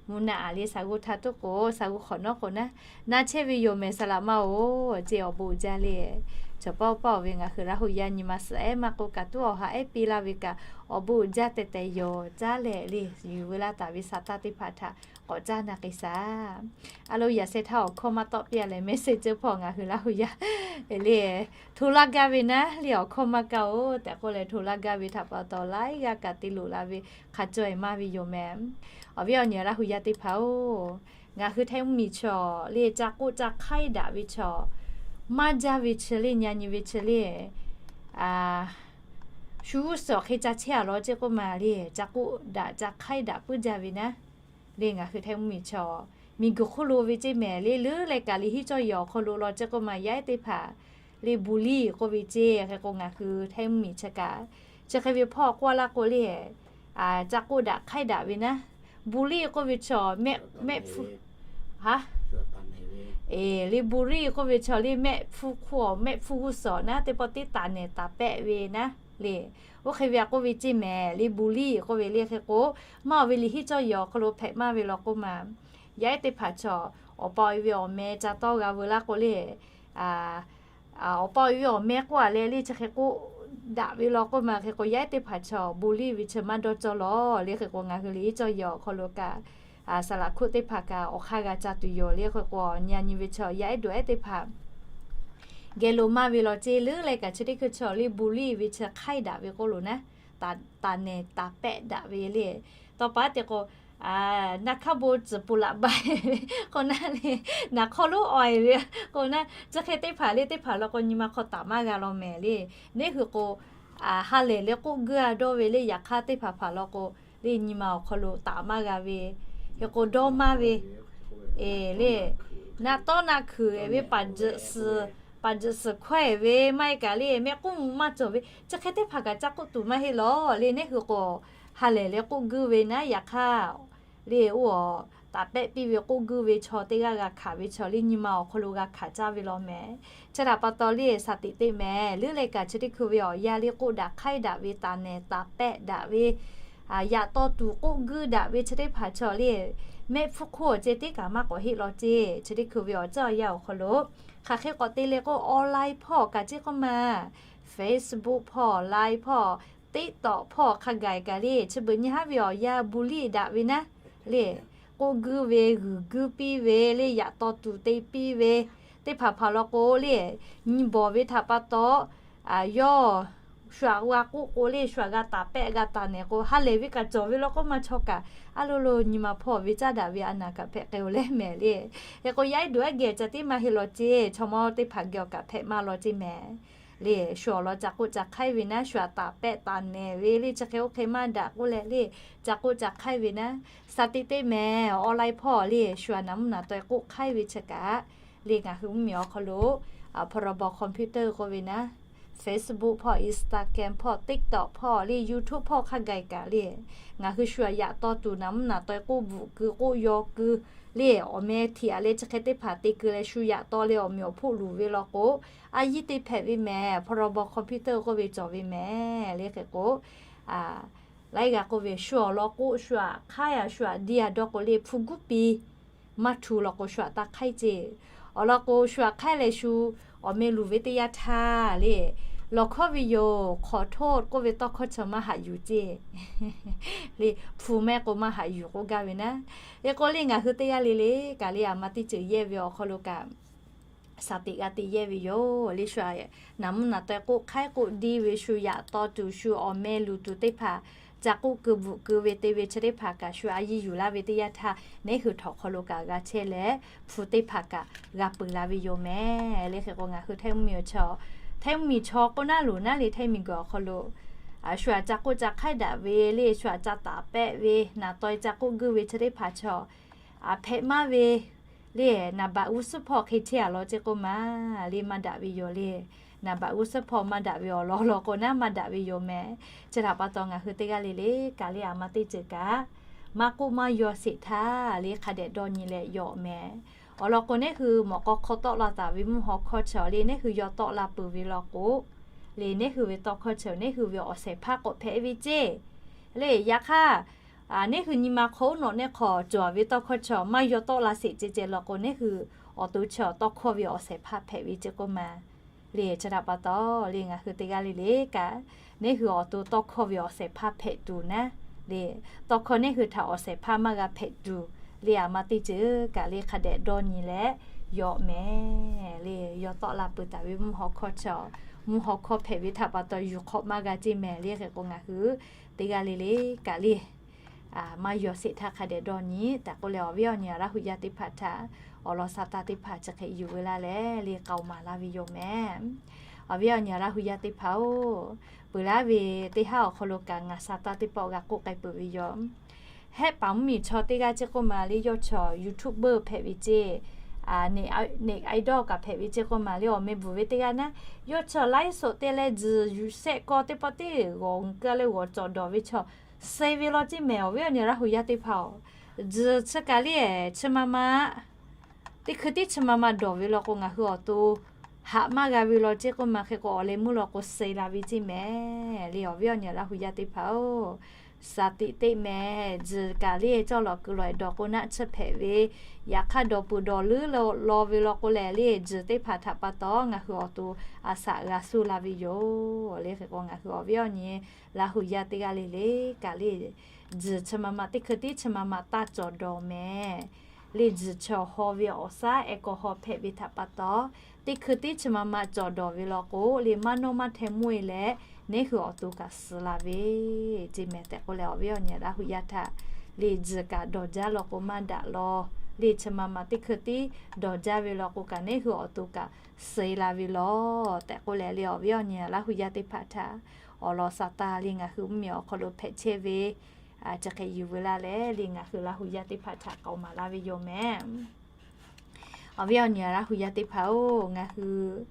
Mvuhˇ naˆ a le sa g'uˇ htaˇ tuˉ k'o sa g'uˇ hk'awꞈ nawˉ k'o naˉ na chehˇ ve yoˬ mehˍ saˍ laꞈ ma-oˬ ceˇ awˬ bon uiˍ jaˇ le. Cawˬ paˇ paˇ oˬ ve ngaˬ hui Laˇ hu yaˇ nyi ma suhˍ ehˉ maˇ k'oˆ kaꞈ tuˉ awˬ ha ehˉ piˇ laˇ ve kaꞈ awˬ bon uiˍ jaˇ tehꞈ tehꞈ yoˬ caˉ leh le yuˬ veu laˇ taˍ ve sa tanˇ teˇ hpaˍ htaꞈ k'awꞈ caˇ na k'ai shaˍ. A lo yaꞈ sheh htaˇ awˬ hkawˇ maˇ tawˆ piˇ a leh mehˍ seh ceuˇ hpawˇ ngaˬ hui Laˇ hu yaˇ le hto laˇ gaˇ ve naˉ le awˬ hkawˇ maˇ kaˇ-oˬ tehꞈ k'oˆ leh hto laˇ gaˇ ve htaꞈ pa taw laiˉ g'aˇ kaꞈ te loꞈ la ve hk'a caweh maˇ ve yoˬ mehˍ. Awˬ viˉ awˬ nyi Laˇ hu yaˇ teˇ hpaˍ-oˬ, ngaˬ hui Htaiˇ mvuhˇmiˬ chi le ca k'oˆ ca hk'aiˉ daꞈ ve chi maˇ jaˇ ve chi le nya nyi ve chi le shu g'uˇ suhˍ hk'e ca chehˇ a law ceˇ k'oˆ ma le ca k'oˆ daꞈ ca hk'aiˉ daꞈ puiˉ jaˇ ve naˉ le ngaˬ hui Htaiˇ mvuhˇmiˬ chi miˬguiˬ hk'oˆ lo ve ceˇ mehˍ le leuˉ leh kaꞈ le hiˉ cawˇ yehˬ awˬ hk'aw lo law ceˇ k'oˆ ma yaˇ ehˉ teˇ hpaˍ le bully k'oˆ ve ceˇ. Hk'e k'o ngaˬ hui Htaiˇ mvuhˇmiˬ chi kaꞈ chi hk'e ve hpawˇ k'oˆ laˇ k'o le ca k'oˆ daꞈ hk'aiˉ daꞈ ve naˉ, bully k'oˆ ve chi mehˆ hpu ha le bully k'oˆ ve chi le mehˆ hpu hk'oˆ mehˆ hpu g'uˇ suhˍ naˉ teˇ pawˆ teˇ taˍ nehˬ taˍ pehˆ ve naˉ le. Oˇ hk'e ve a k'oˆ ve ceˇ mehˍ le bully k'oˆ ve le. Hk'e k'o maˇ oˬ ve le hiˉ cawˇ yehˬ awˬ hk'aw lo hpehꞈ maˇ ve law k'oˆ ma yaˇ ehˉ teˇ hpaˍ chi awˬ pa awˬ e ve awˬ meh ca tawˇ g'a veu laˇ k'o le awˬ pa awˬ e ve awˬ meh k'oˆ a leh le chi hk'e k'oˆ daꞈ ve law k'oˆ ma. Hk'e k'o yaˇ ehˉ teˇ hpaˍ chi bully ve chi maˇ dawˇ cawˇ lawˬ le. Hk'e k'o ngaˬ hui le hiˉ cawˇ yehˬ awˬ hk'aw lo kaꞈ saˍ laꞈ hkuˆ teˇ hpaˍ kaꞈ awˬ hk'aˇ g'a ca tuˬ yoˬ le. Hk'e k'o nya nyi ve chi yaˇ ehˉ dawˬ ehˉ teˇ hpaˍ geh lo maˇ ve law ceˇ leuˉ leh kaꞈ chi teˇ hkui chi le bully ve chi hk'aiˉ daꞈ ve k'oˆ lo naˉ taˍ nehˬ taˍ pehˆ daꞈ ve le. Tawˇ pa te k'o naˬ hkaˇ bon tcuhˍ puˍ laꞈ ba ve k'o naˉ le naˬ hk'aw lonˉ awˬ e ve k'o naˉ chi hk'e teˇ hpaˍ le teˇ hpaˍ law k'o nyi ma hk'aw taˍ maˇ g'a law mehˍ le. Neˉ hui k'o ha lehˬ leh k'oˆ guˇ a dawˇ ve le. Yaꞈ hk'aˇ teˇ hpaˍ hpaˍ law k'o le nyi ma awˬ hk'aw lo taˍ maˇ g'a ve, hk'e k'o dawˇ maˇ ve le naˆ tawˉ naˆ hkuiˍ ve paˍ juꞈ suhˍ hkawehˇ ve maˇ heˆ kaꞈ le mehˆ k'uˉ maˇ cawˬ ve chi hk'e teˇ hpaˍ kaꞈ ca k'oˆ tuˬ maˇ heˆ lawˬ le. Neˉ hui k'o ha lehˬ leh k'oˆ guˇ ve naˉ yaꞈ hk'aˇ le oˇ a, taˍ pehˆ piˇ ve k'oˆ guiˇ ve chaw teˇ g'aˇ g'a hkanˍ ve chaw le nyi ma awˬ hk'aw lo g'a hkanˍ caˇ ve law mehˍ. Chi htaꞈ pa taw le saˍ tiꞈ teˇ mehˍ leuˉ leh kaꞈ chi teˇ hkui ve awˬ yanˇ le k'oˆ daꞈ hk'aiˉ daꞈ ve taˍ nehˬ taˍ pehˆ daꞈ ve, yaꞈ taw tuˬ k'oˆ guiˇ daꞈ ve chi teˇ hpaˍ chaw le mehˆ hpfuhˇ hk'oˆ awˬ ceh tiˉ kaꞈ maˇ k'awꞈ heˆ law ceˇ. Chi teˇ hkui ve awˬ ceuˬ awˬ yanˇ awˬ hk'aw lo hk'aˬ hk'e k'awꞈ te le k'o online hpawˇ kaꞈ ceˇ k'oˆ ma, Facebook hpawˇ, Line hpawˇ, TikTok hpawˇ hk'a gaˬ kaꞈ le chi beuꞈ nyi haˉ ve awˬ yanˇ bully daꞈ ve naˉ le, k'oˆ guiˇ ve g'uiˬ guiˇ piˇ ve le yaꞈ taw tuˬ te piˇ ve teˇ hpaˍ hpaˍ law k'o le, nyi bawˬ ve htaꞈ pa taw yawˇ shu aꞈ g'a k'oˆ k'o le shu aꞈ g'a taˍ pehˆ g'a taˍ nehˬ k'o ha lehˬ ve kaꞈ cawˬ ve law k'oˆ ma chaw kaꞈ a lo lo nyi ma hpawˇ ve caˉ daꞈ ve a naˍ kaꞈ hpehꞈ k'ai-o leh mehˍ le. Hk'e k'o yaˇ ehˉ duˬ ehˉ geh ca tiˉ maˇ heˆ law ceˇ. Chaw mawˇ teˇ hpaˍ geh awˬ kaꞈ hpehꞈ maˇ law ceˇ mehˍ le. Shu awˬ lawn ca k'oˆ ca hk'aiˉ ve naˉ, shu aꞈ taˍ pehˆ taˍ nehˬ ve le chi hk'e oˇ hk'e maˇ daꞈ k'oˆ leh le, ca k'oˆ ca hk'aiˉ ve naˉ, saˍ tiꞈ teˇ mehˍ online hpawˇ le shu aꞈ naˍ mvuhˇ naˍ taweh k'oˆ hk'aiˉ ve chi kaꞈ le ngaˬ hui mvuhˇ miˬ awˬ hk'aw lo พรบ คอมพิวเตอร์ k'oˆ ve naˉ, Facebook hpawˇ, Instagram hpawˇ, TikTok hpawˇ le YouTube hpawˇ hk'a gaˬ kaꞈ le ngaˬ hui shu aꞈ yaꞈ taw tuˬ naˍ mvuhˇ naˍ taweh k'oˆ bvuhꞈ keu k'oˆ yaw keu le awˬ meh htiꞈ aꞈ leh chi hk'e teˇ hpaˍ te keu leh shu yaꞈ taw leh awˬ meꞈ awˬ hpoˆ luˬ ve law k'o a yiˇ te hpehꞈ ve mehˍ. พรบ คอมพิวเตอร์ k'oˆ ve cawˬ ve mehˍ le. Hk'e k'o laiˉ g'aˇ k'oˆ ve shu awˬ lawn k'oˆ shu aꞈ hk'aiˉ a shu aꞈ diˇ a dawˇ k'o le hpu guˉ piˇ maˇ htu law k'o shu aꞈ taˇ hk'aiˉ ceˇ. Awˬ lawn k'o shu aꞈ hk'aiˉ leh shu awˬ meh luˬ ve teˇ yanˇ htaˇ le lawˬ hkawˇ ve yoˬ, ขอโทษ k'oˆ ve tawˇ hkawˇ chi maˇ haꞈ yuˬ ceˇ. Le hpu mehˆ k'o maˇ haꞈ yuˬ k'oˆ gaˇ ve naˉ. Hk'e k'o le ngaˬ hui teˇ g'aˇ le le kaꞈ le aˬ ma teˇ ceuˬ yehˇ ve awˬ hk'aw lo kaꞈ saˍ tiꞈ g'a te yehˇ ve yoˬ le. Shu aꞈ naˍ mvuhˇ naˍ taweh k'oˆ hk'aiˉ k'oˆ diˇ ve shu yaꞈ taw tuˬ shu awˬ meh luˬ tuˬ teˇ hpaˍ ca k'oˆ keu bvuhꞈ keu ve te ve chi teˇ hpaˍ kaꞈ shu a yiˇ yuˬ laˇ ve teˇ yanˇ htaˇ neˉ hui htawnˍ hk'aw lo kaꞈ g'a chehˇ leh hpu teˇ hpaˍ kaꞈ g'a peuˬ la ve yoˬ mehˍ le. Hk'e k'o ngaˬ hui htaiˇ mvuhˇ miˬ awˬ chaw, htaiˇ mvuhˇ miˬ chaw k'oˆ naˉ loˬ naˉ le htaiˇ miˬ guiˬ awˬ hk'aw lo shu aꞈ ca k'oˆ ca hk'aiˉ daꞈ ve le shu aꞈ ca taˍ pehˆ ve naˍ taweh ca k'oˆ guiˇ ve chi teˇ hpaˍ chaw aꞈ hpehꞈ maˇ ve le naˍ baꞈ g'uˇ suhˉ hpawˇ hk'e chehˇ a law ceˇ k'oˆ ma le maˇ daꞈ ve yoˬ le. Naˍ baꞈ g'uˇ suhˉ hpawˇ maˇ daꞈ ve awˬ lawn law k'o naˉ maˇ daꞈ ve yoˬ mehˍ. Chi htaꞈ pa taw ngaˬ hui teˇ g'aˇ le le kaꞈ le aˬ ma teˇ ceuˬ kaꞈ maˇ k'oˆ maˇ yaw sheˍ htaˇ le hk'a dehꞈ dawˇ nyi leh yaw mehˍ. Awˬ lawn k'o neˉ hui mawꞈ k'aw hk'aw tawˆ la taˍ ve mvuhˇ haw hkawˇ chi le neˉ hui yaw tawˆ la peuˬ ve law k'o le neˉ hui ve tawˇ hkawˇ chi neˉ hui ve awˬ shehˍ hpaˇ k'awꞈ hpehꞈ ve ceˇ. Le yaꞈ hk'aˇ neˉ hui nyi ma hk'aw uˉ nawꞈ neˉ hk'aw cawˬ ve tawˇ hkawˇ chi maˇ yaw tawˆ la sheˍ ceh ceh law k'o neˉ hui awˬ to chi tawˇ hkawˇ ve awˬ shehˍ hpaˇ hpehꞈ ve ceˇ k'oˆ ma le. Chi htaꞈ pa taw le ngaˬ hui teˇ g'aˇ le le kaꞈ neˉ hui awˬ to tawˇ hkawˇ ve awˬ shehˍ hpaˇ hpehꞈ tuˬ naˉ le, tawˇ hkawˇ neˉ hui htaꞈ awˬ shehˍ hpaˇ maˇ g'a hpehꞈ tuˬ le aˬ ma teˇ ceuˬ kaꞈ le hk'a dehꞈ dawˇ nyi leh yaw mehˍ le. Yaw tawˆ la peuˬ taˍ ve mvuhˇ haw hkawˇ chi mvuhˇ haw hkawˇ hpehꞈ ve htaꞈ pa taw yuˬ hk'awꞈ maˇ g'a ceˇ mehˍ le. Hk'e k'o ngaˬ hui teˇ g'aˇ le le kaꞈ le maˇ yaw sheˍ htaˇ hk'a dehꞈ dawˇ nyi tehꞈ k'oˆ leh awˬ viˉ awˬ nyi Laˇ hu yaˇ teˇ hpaˍ htaꞈ awˬ lawn sa taˇ teˇ hpaˍ chi hk'e yuˬ ve laˇ leh le k'aoˍ maˍ laˇ ve yoˬ mehˍ. Awˬ viˉ awˬ nyi Laˇ hu yaˇ teˇ hpaˍ-oˬ, peuˬ laˇ ve teˇ haˉ awˬ hk'aw lo kaꞈ ngaˬ sa taˇ teˇ pawˆ g'a k'oˆ k'ai peuˬ ve yoˬ. Hehˆ paˍ mvuhˇ miˬ chaw teˇ g'aˇ ceˇ k'oˆ ma le yawˇ chaw YouTuber hpehꞈ ve ceˇ, neꞈ aidawˇ kaꞈ hpehꞈ ve ceˇ k'oˆ ma le awˬ meh bvuhˬ ve teˇ g'aˇ naˉ, yawˇ chaw laiˉ soꞈ te leh tzuhˬ yuˬ shehˆ k'aw teˇ pawˆ teˇ g'awˬ keu leh g'awˬ cawˬ dawˬ ve chaw suh ve law ceˇ mehˍ. Awˬ viˉ awˬ nyi Laˇ hu yaˇ teˇ hpaˍ-oˬ, tzuhˬ chi kaꞈ le chi ma ma teˇ hkui tiˉ chi ma ma dawˬ ve law k'o ngaˬ hui awˬ to haꞈ maˇ g'a ve law ceˇ k'oˆ ma. Hk'e k'o awˬ leh meuˇ law k'o suh la ve ceˇ mehˍ le. Awˬ viˉ awˬ nyi Laˇ hu yaˇ teˇ hpaˍ-oˬ, saˍ tiꞈ teˇ mehˍ tzuhˬ kaꞈ le cawˇ lawꞈ keu lawꞈ dawˬ k'o naˆ tsuhˇ hpehꞈ ve, yaꞈ hk'aˇ dawˬ peuˬ dawˬ leuˉ law ve law k'o lehˬ le tzuhˬ teˇ hpaˍ htaꞈ pa taw ngaˬ hui awˬ to a shaꞈ g'a suh la ve yoˬ le. Hk'e k'o ngaˬ hui awˬ viˉ awˬ nyi Laˇ hu yaˇ teˇ g'aˇ le le kaꞈ le tzuhˬ chi ma ma teˇ hkui tiˉ chi ma ma taˇ cawˬ dawˬ mehˍ le. Tzuhˬ chaw haw ve awˬ shaˉ แอลกอฮอล์ hpehꞈ ve htaꞈ pa taw teˇ hkui tiˉ chi ma ma cawˬ dawˬ ve law k'o le maˇ nawˇ maˇ hteh mvuhˇ e leh neˉ hui awˬ to kaꞈ suh la ve ceˇ mehˍ tehꞈ k'oˆ leh awˬ viˉ awˬ nyi Laˇ hu yaˇ htaꞈ le tzuhˬ kaꞈ dawˬ jaˇ law k'o maˇ daꞈ law le chi ma ma teˇ hkui tiˉ dawˬ jaˇ ve law k'o kaꞈ neˉ hui awˬ to kaꞈ suh la ve law tehꞈ k'oˆ leh le awˬ viˉ awˬ nyi Laˇ hu yaˇ teˇ hpaˍ htaꞈ awˬ lawn sa taˇ le ngaˬ hui mvuhˇ miˬ awˬ hk'aw lo hpehꞈ chehˇ ve chi hk'e yuˬ ve laˇ leh le ngaˬ hui Laˇ hu yaˇ teˇ hpaˍ htaꞈ k'aoˍ maˍ laˇ ve yoˬ mehˍ. Awˬ viˉ awˬ nyi Laˇ hu yaˇ teˇ hpaˍ-oˬ, ngaˬ hui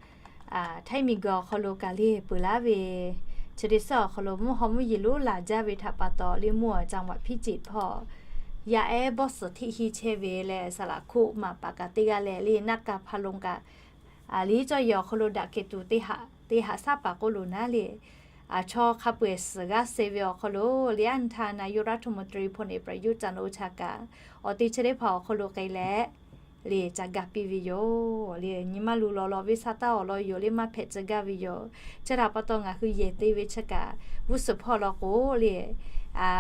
Htaiˇ miˬ guiˬ awˬ hk'aw lo kaꞈ le peuˬ laˇ ve chi teˇ suhˉ awˬ hk'aw lo mvuhˇ haw mvuhˇ yeˬ lonˉ laˬ jaˇ ve htaꞈ pa taw le mvuhˇ awˬ จังหวัดพิจิตร hpawˇ yaˇ ehˉ bawˇ suhˍ hteˆ hiˇ chehˇ ve leh, saˍ laꞈ hkuˆ maˍ paˍ kaꞈ teˇ g'aˇ leh le, naˆ ka hpaˇ lonˉ kaꞈ, a liˇ cawˇ yehˬ awˬ hk'aw lo daꞈ kehˬ tuˬ teˇ ha, teˇ ha shaˉ paˍ k'oˆ lo naˉ le, a chaw hk'a peu-eˬ suhˍ g'aˇ suh ve awˬ hk'aw lo le, aˉ nyi htaˇ นายกรัฐมนตรี พลเอกประยุทธ์ จันทร์โอชา kaꞈ awˬ te chi teˇ hpaˍ awˬ hk'aw lo k'ai leh, le ca gaˇ piˇ ve yoˬ. Le nyi ma luˬ lawˬ lawˬ ve sa taˇ awˬ lawn yoˬ le, maˇ hpehꞈ tcuh gaˇ ve yoˬ. Chi htaꞈ pa taw ngaˬ hui yehˬ te ve chi kaꞈ g'uˇ suhˍ hpawˇ law k'o le,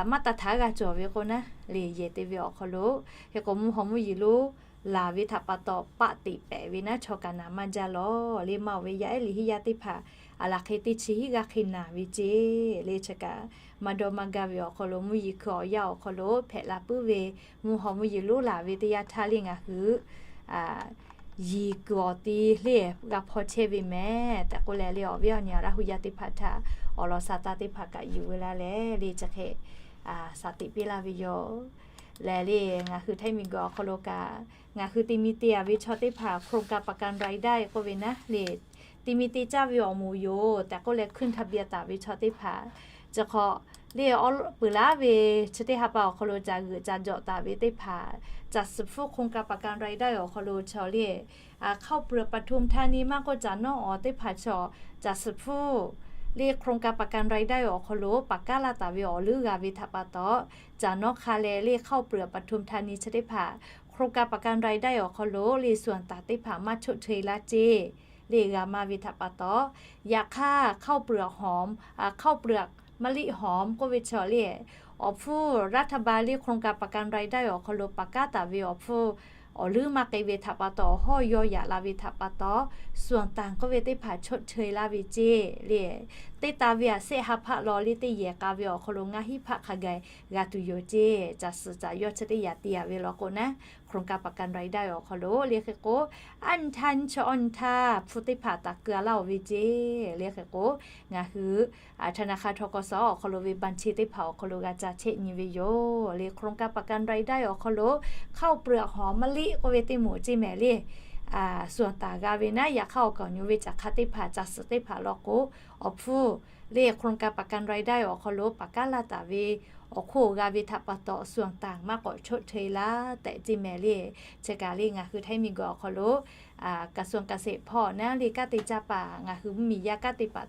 maˇ taˍ htaˇ g'a cawˬ ve k'o naˉ, le yehˬ te ve awˬ hk'aw lo, hk'e k'o mvuhˇ haw mvuhˇ yeˬ lonˉ laˬ ve htaꞈ pa taw paˆ teꞈ pehˍ ve naˉ, chaw kaꞈ naˍ maˇ jaˇ lawˬ. Le maˇ oˬ ve yaˇ ehˉ liꞈ henˇ yaˇ teˇ hpaˍ a laˬ hk'e teˇ chi hiˉ g'aˇ hk'e naˍ ve ceˇ. Le chi kaꞈ maˇ dawˇ maˇ gaˇ ve awˬ hk'aw lo, mvuhˇ yeˬ hkui awˬ yanˇ awˬ hk'aw lo hpehꞈ la puiˉ ve mvuhˇ haw mvuhˇ yeˬ lonˉ laˬ ve teˇ yanˇ htaˇ le ngaˬ hui yeˬ kuiˬ awˬ ti le g'a hpaw chehˇ ve mehˍ tehꞈ k'oˆ leh le, awˬ viˉ awˬ nyi Laˇ hu yaˇ teˇ hpaˍ htaꞈ awˬ lawn sa taˇ teˇ hpaˍ kaꞈ yuˬ ve laˇ leh le chi hk'e shaˍ teꞈ piˇ laˇ ve yoˬ. Lehˬ le ngaˬ hui htaiˇ miˬguiˬ awˬ hk'aw lo kaꞈ ngaˬ hui te mi te-a ve chaw teˇ hpaˍ โครงการประกันรายได้ k'oˆ ve naˉ le, te mi te caˇ ve awˬ moˍ yoˬ tehꞈ k'oˆ leh ขึ้นทะเบียน taˍ ve chaw teˇ hpaˍ, chi hk'aw le peuˬ laˉ ve chi teˇ ha pa awˬ hk'aw lo caˬ g'euꞈ caˬ jawꞈ taˍ ve teˇ hpaˍ, caˬ suhˍ hpfuhˇ โครงการประกันรายได้ awˬ hk'aw lo chaw le ข้าวเปลือกปทุมธานี maˇ k'oˆ caˬ nawˉ awˬ teˇ hpaˍ chaw, caˬ suhˍ hpfuhˇ le โครงการประกันรายได้ awˬ hk'aw lo paˍ kaˉ laˇ taˍ ve awˬ leuˉ g'a ve htaꞈ pa taw, caˬ nawˉ hk'a leh le ข้าวเปลือกปทุมธานี chi teˇ hpaˍ โครงการประกันรายได้ awˬ hk'aw lo le suanˍ taˍ teˇ hpaˍ maˇ ชดเชย laˇ ceˇ le g'a maˇ ve htaꞈ pa taw, yaꞈ hk'aˇ ข้าวเปลือกหอม ข้าวเปลือกมะลิหอม k'oˆ ve chaw le, awˬ hpfuhˇ รัฐบาล le โครงการประกันรายได้ awˬ hk'aw lo paˍ kaˉ taˍ ve awˬ hpfuhˇ awˬ leuˉ maˇ k'ai ve htaꞈ pa taw, awˬ hawˇ yaw yaꞈ la ve htaꞈ pa taw, suanˍ taˍ k'oˆ ve teˇ hpaˍ ชดเชย laˇ ve ceˇ le. Teˇ taˍ ve aꞈ sehˆ ha hpaˆ law le teˇ yehˬ k'a ve awˬ hk'aw lo ngaˇ hinˉ hpaˆ hk'a gaˬ g'a tuˬ yoˬ ceˇ. Caˬ suhˍ caˬ yawˇ chi teˇ yaꞈ te-a ve law k'o naˉ, โครงการประกันรายได้ awˬ hk'aw lo le hk'e k'o, aˉ nyi htaˇ nyiˇ chi awˇ nyi htaˇ hpu teˇ hpaˍ taˍ keu-a laˇ-oˬ ve ceˇ le hk'e k'o, ngaˬ hui ธนาคาร ทกส awˬ hk'aw lo ve บัญชี teˇ hpaˍ awˬ hk'aw lo g'a ca chehˇ nyi ve yoˬ le. โครงการประกันรายได้ awˬ hk'aw lo ข้าวเปลือกหอมมะลิ k'oˆ ve teˇ moˍ ceˇ mehˍ le, suanˍ taˍ g'a ve naˉ, yaꞈ hk'aˇ awˬ kaˍ awˬ nyi ve caˬ hk'a teˇ hpaˍ caˬ suhˍ teˇ hpaˍ law k'o, awˬ hpfuhˇ le โครงการประกันรายได้ awˬ hk'aw lo paˍ kaˉ laˇ taˍ ve awˬ hk'oˆ g'a ve htaꞈ pa taw, suanˍ taˍ maˇ k'awꞈ ชดเชย laˇ tehꞈ ceˇ mehˍ le. Chi kaꞈ le ngaˬ hui htaiˇ miˬguiˬ awˬ hk'aw lo กระทรวงเกษตร hpawˇ naˉ le kanˉ te caˇ paˍ ngaˬ hui mvuhˇmiˬ yaˇ kanˉ te paˍ,